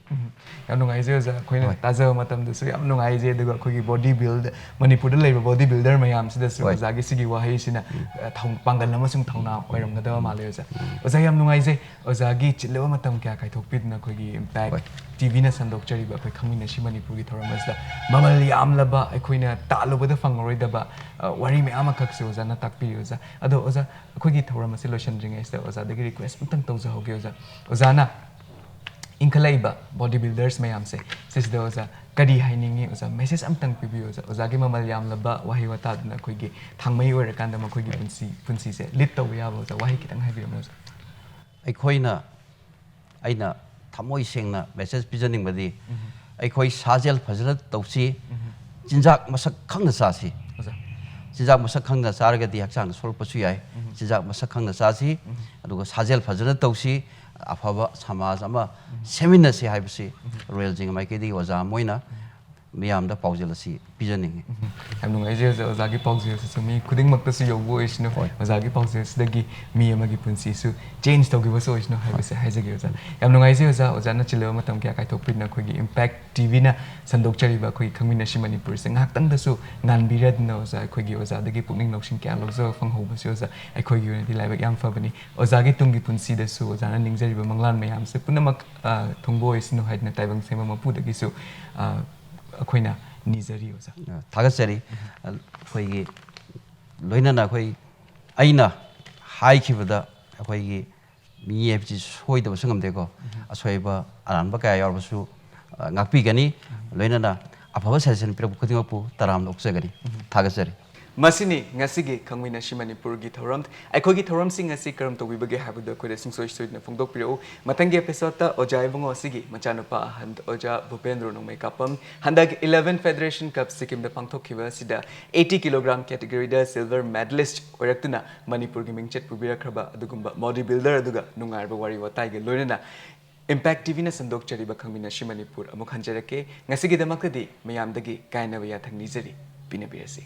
ꯌꯥꯝ ꯅꯨꯡꯉꯥꯏꯖꯩ ꯑꯣꯖꯥ, ꯑꯩꯈꯣꯏꯅ ꯍꯣꯏ꯫ ꯇꯥꯖꯕ ꯃꯇꯝꯗꯁꯨ ꯌꯥꯝ ꯅꯨꯡꯉꯥꯏꯖꯩ꯫ ꯑꯗꯨꯒ ꯑꯩꯈꯣꯏꯒꯤ ꯕꯣꯗꯤ ꯕꯤꯜꯗ ꯃꯅꯤꯄꯨꯔꯗ ꯂꯩꯕ ꯕꯣꯗꯤ ꯕꯤꯜꯗꯔ ꯃꯌꯥꯝꯁꯤꯗꯁꯨ ꯍꯣꯏ꯫ ꯑꯣꯖꯥꯒꯤ ꯁꯤꯒꯤ ꯋꯥꯍꯩꯁꯤꯅ ꯑ, ꯊꯧ- ꯄꯥꯡꯒꯜ ꯑꯃꯁꯨꯡ ꯊꯧꯅꯥ ꯑꯣꯏꯔꯝꯒꯗꯕ ꯃꯥꯜꯂꯦ ꯑꯣꯖꯥ꯫ ꯑꯣꯖꯥ, ꯌꯥꯝ ꯅꯨꯡꯉꯥꯏꯖꯩ꯫ ꯑꯣꯖꯥꯒꯤ ꯆꯤꯜꯂꯕ ꯃꯇꯝ ꯀꯌꯥ ꯀꯥꯏꯊꯣꯛꯄꯤꯗꯨꯅ ꯑꯩꯈꯣꯏꯒꯤ ꯏꯝꯄꯦꯛ ꯍꯣꯏ꯫ ꯇꯤꯚꯤꯅ ꯁꯟꯗꯣꯛꯆꯔꯤꯕ ꯑꯩꯈꯣꯏ ꯈꯪꯃꯤꯟꯅꯁꯤ ꯃꯅꯤꯄꯨꯔꯒꯤ ꯊꯧꯔꯝ ꯑꯁꯤꯗ ꯃꯃꯜ ꯌꯥꯝꯂꯕ, ꯑꯩꯈꯣꯏꯅ ꯇꯥꯜꯂꯨꯕꯗ ꯐꯪꯉꯔꯣꯏꯗꯕ ꯑ, ꯋꯥꯔꯤ ꯃꯌꯥꯝ ꯑꯃꯈꯛꯁꯨ ꯑꯣꯖꯥꯅ ꯇꯥꯛꯄꯤꯔꯤ ꯑꯣꯖꯥ꯫ ꯑꯗꯣ ꯑꯣꯖꯥ, ꯑꯩꯈꯣꯏꯒꯤ ꯊꯧꯔꯝ ꯑꯁꯤ ꯂꯣꯏꯁꯤꯟꯗ꯭ꯔꯤꯉꯩꯁꯤꯗ ꯑꯣꯖꯥꯗꯒꯤ ꯔꯤꯀ꯭ꯋꯦꯁ ꯑꯝꯇꯪ ꯇꯧꯖꯍꯧꯒꯦ ꯑꯣꯖꯥ꯫ ꯑꯣꯖꯥꯅ ꯏꯟꯈꯠꯂꯛꯏꯕ ꯕꯣꯗꯤ ꯕꯤꯜꯗꯔꯁ ꯃꯌꯥꯝꯁꯦ ꯁꯤꯁꯤꯗ ꯑꯣꯖꯥ ꯀꯔꯤ ꯍꯥꯏꯅꯤꯡꯉꯤ ꯑꯣꯖꯥ? ꯃꯦꯁꯦꯖ ꯑꯝꯇꯪ ꯄꯤꯕꯤꯌꯨ ꯑꯣꯖꯥ꯫ ꯑꯣꯖꯥꯒꯤ ꯃꯃꯜ ꯌꯥꯝꯂꯕ ꯋꯥꯍꯩ ꯋꯥꯇꯥꯗꯨꯅ ꯑꯩꯈꯣꯏꯒꯤ ꯊꯥꯡꯃꯩ ꯑꯣꯏꯔꯀꯥꯟꯗ ꯃꯈꯣꯏꯒꯤ ꯄꯨꯟꯁꯤ, ꯄꯨꯟꯁꯤꯁꯦ ꯂꯤꯗ ꯇꯧꯕ ꯌꯥꯕ ꯑꯣꯖꯥ, ꯋꯥꯍꯩ ꯈꯤꯇꯪ ꯍꯥꯏꯕꯤꯔꯝꯃꯣ ꯑꯣꯖꯥ꯫ ꯑꯩꯈꯣꯏꯅ ꯑꯩꯅ ꯊꯃꯣꯏ ꯁꯦꯡꯅ ꯃꯦꯁꯦꯖ ꯄꯤꯖꯅꯤꯡꯕꯗꯤ ꯑꯩꯈꯣꯏ ꯁꯥꯖꯦꯜ ꯐꯖꯅ ꯇꯧꯁꯤ, ꯆꯤꯟꯖꯥꯛ ꯃꯁꯛ ꯈꯪꯅ ꯆꯥꯁꯤ꯫ ꯑꯣꯖꯥ꯫ ꯆꯤꯟꯖꯥꯛ ꯃꯁꯛ ꯈꯪꯅ ꯆꯥꯔꯒꯗꯤ ꯍꯛꯆꯥꯡꯗ ꯁꯣꯛꯂꯛꯄꯁꯨ ꯌꯥꯏ꯫ ꯆꯤꯟꯖꯥꯛ ꯃꯁꯛ ꯈꯪꯅ ꯆꯥꯁꯤ, ꯑꯗꯨꯒ ꯁꯥꯖꯦꯜ ꯐꯖꯅ ꯇꯧꯁꯤ, ꯑꯐꯕ ꯁꯃꯥꯖ ꯑꯃ ꯁꯦꯝꯃꯤꯟꯅꯁꯤ ꯍꯥꯏꯕꯁꯤ ꯔꯣꯌꯦꯜ ꯖꯤꯡꯒꯤ ꯃꯥꯏꯀꯩꯗꯒꯤ ꯑꯣꯖꯥ ꯑꯃ ꯑꯣꯏꯅ ꯃꯤꯌꯥꯝꯗ ꯄꯥꯎꯖꯦꯜ ꯑꯁꯤ ꯄꯤꯖꯅꯤꯡꯉꯤ꯫ ꯌꯥꯝ ꯅꯨꯡꯉꯥꯏꯖꯩ ꯑꯣꯖꯥ, ꯑꯣꯖꯥꯒꯤ ꯄꯥꯎꯖꯦꯜꯁꯤꯁꯨ ꯃꯤ ꯈꯨꯗꯤꯡꯃꯛꯇꯁꯨ ꯌꯧꯕ ꯑꯣꯏꯁꯅꯨ, ꯑꯣꯖꯥꯒꯤ ꯄꯥꯎꯖꯦꯜꯁꯤꯗꯒꯤ ꯃꯤ ꯑꯃꯒꯤ ꯄꯨꯟꯁꯤꯁꯨ ꯆꯦꯟꯖ ꯇꯧꯈꯤꯕꯁꯨ ꯑꯣꯏꯁꯅꯨ ꯍꯥꯏꯕꯁꯦ ꯍꯥꯏꯖꯒꯦ ꯑꯣꯖꯥ꯫ ꯌꯥꯝ ꯅꯨꯡꯉꯥꯏꯖꯩ ꯑꯣꯖꯥ, ꯑꯣꯖꯥꯅ ꯆꯤꯜꯂꯕ ꯃꯇꯝ ꯀꯌꯥ ꯀꯥꯏꯊꯣꯛꯄꯤꯗꯨꯅ ꯑꯩꯈꯣꯏꯒꯤ ꯏꯝꯄꯦꯛ ꯇꯤꯚꯤꯅ ꯁꯟꯗꯣꯛꯆꯔꯤꯕ ꯑꯩꯈꯣꯏꯒꯤ ꯈꯪꯃꯤꯟꯅꯁꯤ ꯃꯅꯤꯄꯨꯔꯁꯦ ꯉꯥꯏꯍꯥꯛꯇꯪꯗꯁꯨ ꯉꯥꯟꯕꯤꯔꯗꯨꯅ ꯑꯣꯖꯥ, ꯑꯩꯈꯣꯏꯒꯤ ꯑꯣꯖꯥꯗꯒꯤ ꯄꯨꯛꯅꯤꯡ ꯂꯧꯁꯤꯡ ꯀꯌꯥ ꯂꯧꯖꯕ ꯐꯪꯍꯧꯕꯁꯦ ꯑꯣꯖꯥ, ꯑꯩꯈꯣꯏꯒꯤ ꯑꯣꯏꯅꯗꯤ ꯂꯥꯏꯕꯛ ꯌꯥꯝ ꯐꯕꯅꯤ꯫ ꯑꯣꯖꯥꯒꯤ ꯇꯨꯡꯒꯤ ꯄꯨꯟꯁꯤꯗꯁꯨ ꯑꯣꯖꯥꯅ ꯅꯤꯡꯖꯔꯤꯕ ꯃꯪꯂꯥꯟ ꯃꯌꯥꯝꯁꯦ ꯄꯨꯝꯅꯃꯛ, ꯑ, ꯊꯨꯡꯕ ꯑꯣꯏꯁꯅꯨ ꯍꯥꯏꯗꯨꯅ ꯇꯥꯏꯕꯪ ꯁꯦꯝꯕ ꯃꯄꯨꯗꯒꯤꯁꯨ, ꯑ, ꯑꯩꯈꯣꯏꯅ ꯅꯤꯖꯔꯤ ꯑꯣꯖꯥ꯫ ꯊꯥꯒꯠꯆꯔꯤ꯫ ꯑꯩꯈꯣꯏꯒꯤ ꯂꯣꯏꯅꯅ ꯑꯩꯈꯣꯏ, ꯑꯩꯅ ꯍꯥꯏꯈꯤꯕꯗ ꯑꯩꯈꯣꯏꯒꯤ ꯃꯤ ꯍꯥꯏꯕꯁꯤ ꯁꯣꯏꯗꯕꯁꯨ ꯉꯝꯗꯦꯀꯣ꯫ ꯑꯁꯣꯏꯕ ꯑꯔꯥꯟꯕ ꯀꯌꯥ ꯌꯥꯎꯔꯕꯁꯨ, ꯑ, ꯉꯥꯛꯄꯤꯒꯅꯤ꯫ ꯂꯣꯏꯅꯅ ꯑꯐꯕ ꯁꯖꯦꯁꯟ ꯄꯤꯔꯛꯄ ꯈꯨꯗꯤꯡꯃꯛꯄꯨ ꯇꯔꯥꯝꯅ ꯑꯣꯛꯆꯒꯅꯤ꯫ ꯊꯥꯒꯠꯆꯔꯤ꯫ ꯃꯁꯤꯅꯤ ꯉꯁꯤꯒꯤ ꯈꯪꯃꯤꯟꯅꯁꯤ ꯃꯅꯤꯄꯨꯔꯒꯤ ꯊꯧꯔꯝ꯫ ꯑꯩꯈꯣꯏꯒꯤ ꯊꯧꯔꯝꯁꯤꯡ ꯑꯁꯤ ꯀꯔꯝ ꯇꯧꯕꯤꯕꯒꯦ ꯍꯥꯏꯕꯗꯨ ꯑꯩꯈꯣꯏꯗ ꯁꯨꯡꯁꯣꯏ ꯁꯣꯏꯗꯅ ꯐꯣꯡꯗꯣꯛꯄꯤꯔꯛꯎ꯫ ꯃꯊꯪꯒꯤ ꯑꯦꯄꯤꯁꯣꯗꯇ ꯑꯣꯖꯥ ꯏꯕꯨꯡꯉꯣ ꯑꯁꯤꯒꯤ ꯃꯆꯥꯅꯨꯄꯥ ꯑꯍꯟ ꯑꯣꯖꯥ ꯚꯨꯄꯦꯟꯗ꯭ꯔꯣ ꯅꯣꯡꯃꯩꯀꯥꯄꯝ ꯍꯟꯗꯛ ꯏꯂꯦꯚꯦꯟ ꯐꯦꯗꯔꯦꯁꯟ ꯀꯞ ꯁꯤꯛꯀꯤꯝꯗ ꯄꯥꯡꯊꯣꯛꯈꯤꯕ ꯑꯁꯤꯗ ꯑꯩꯠꯇꯤ ꯀꯤꯂꯣꯒ꯭ꯔꯥꯝ ꯀꯦꯇꯦꯒꯣꯔꯤꯗ ꯁꯤꯜꯚꯔ ꯃꯦꯗꯂꯤꯁ꯭ꯠ ꯑꯣꯏꯔꯛꯇꯨꯅ ꯃꯅꯤꯄꯨꯔꯒꯤ ꯃꯤꯡꯆꯠ ꯄꯨꯕꯤꯔꯛꯈ꯭ꯔꯕ ꯑꯗꯨꯒꯨꯝꯕ ꯕꯣꯗꯤ ꯕꯤꯜꯗꯔ ꯑꯗꯨꯒ ꯅꯨꯡꯉꯥꯏꯔꯕ ꯋꯥꯔꯤ ꯋꯥꯇꯥꯏꯒ ꯂꯣꯏꯅꯅ ꯏꯝꯄꯦꯛ ꯇꯤꯚꯤꯅ ꯁꯟꯗꯣꯛꯆꯔꯤꯕ ꯈꯪꯃꯤꯟꯅꯁꯤ ꯃꯅꯤꯄꯨꯔ ꯑꯃꯨꯛ ꯍꯟꯖꯔꯛꯀꯦ꯫ ꯉꯁꯤꯒꯤꯗꯃꯛꯇꯗꯤ ꯃꯌꯥꯝꯗꯒꯤ ꯀꯥꯏꯅꯕ ꯌꯥꯊꯪ ꯅꯤꯖꯔꯤ꯫ ꯄꯤꯅꯕꯤꯔꯁꯤ꯫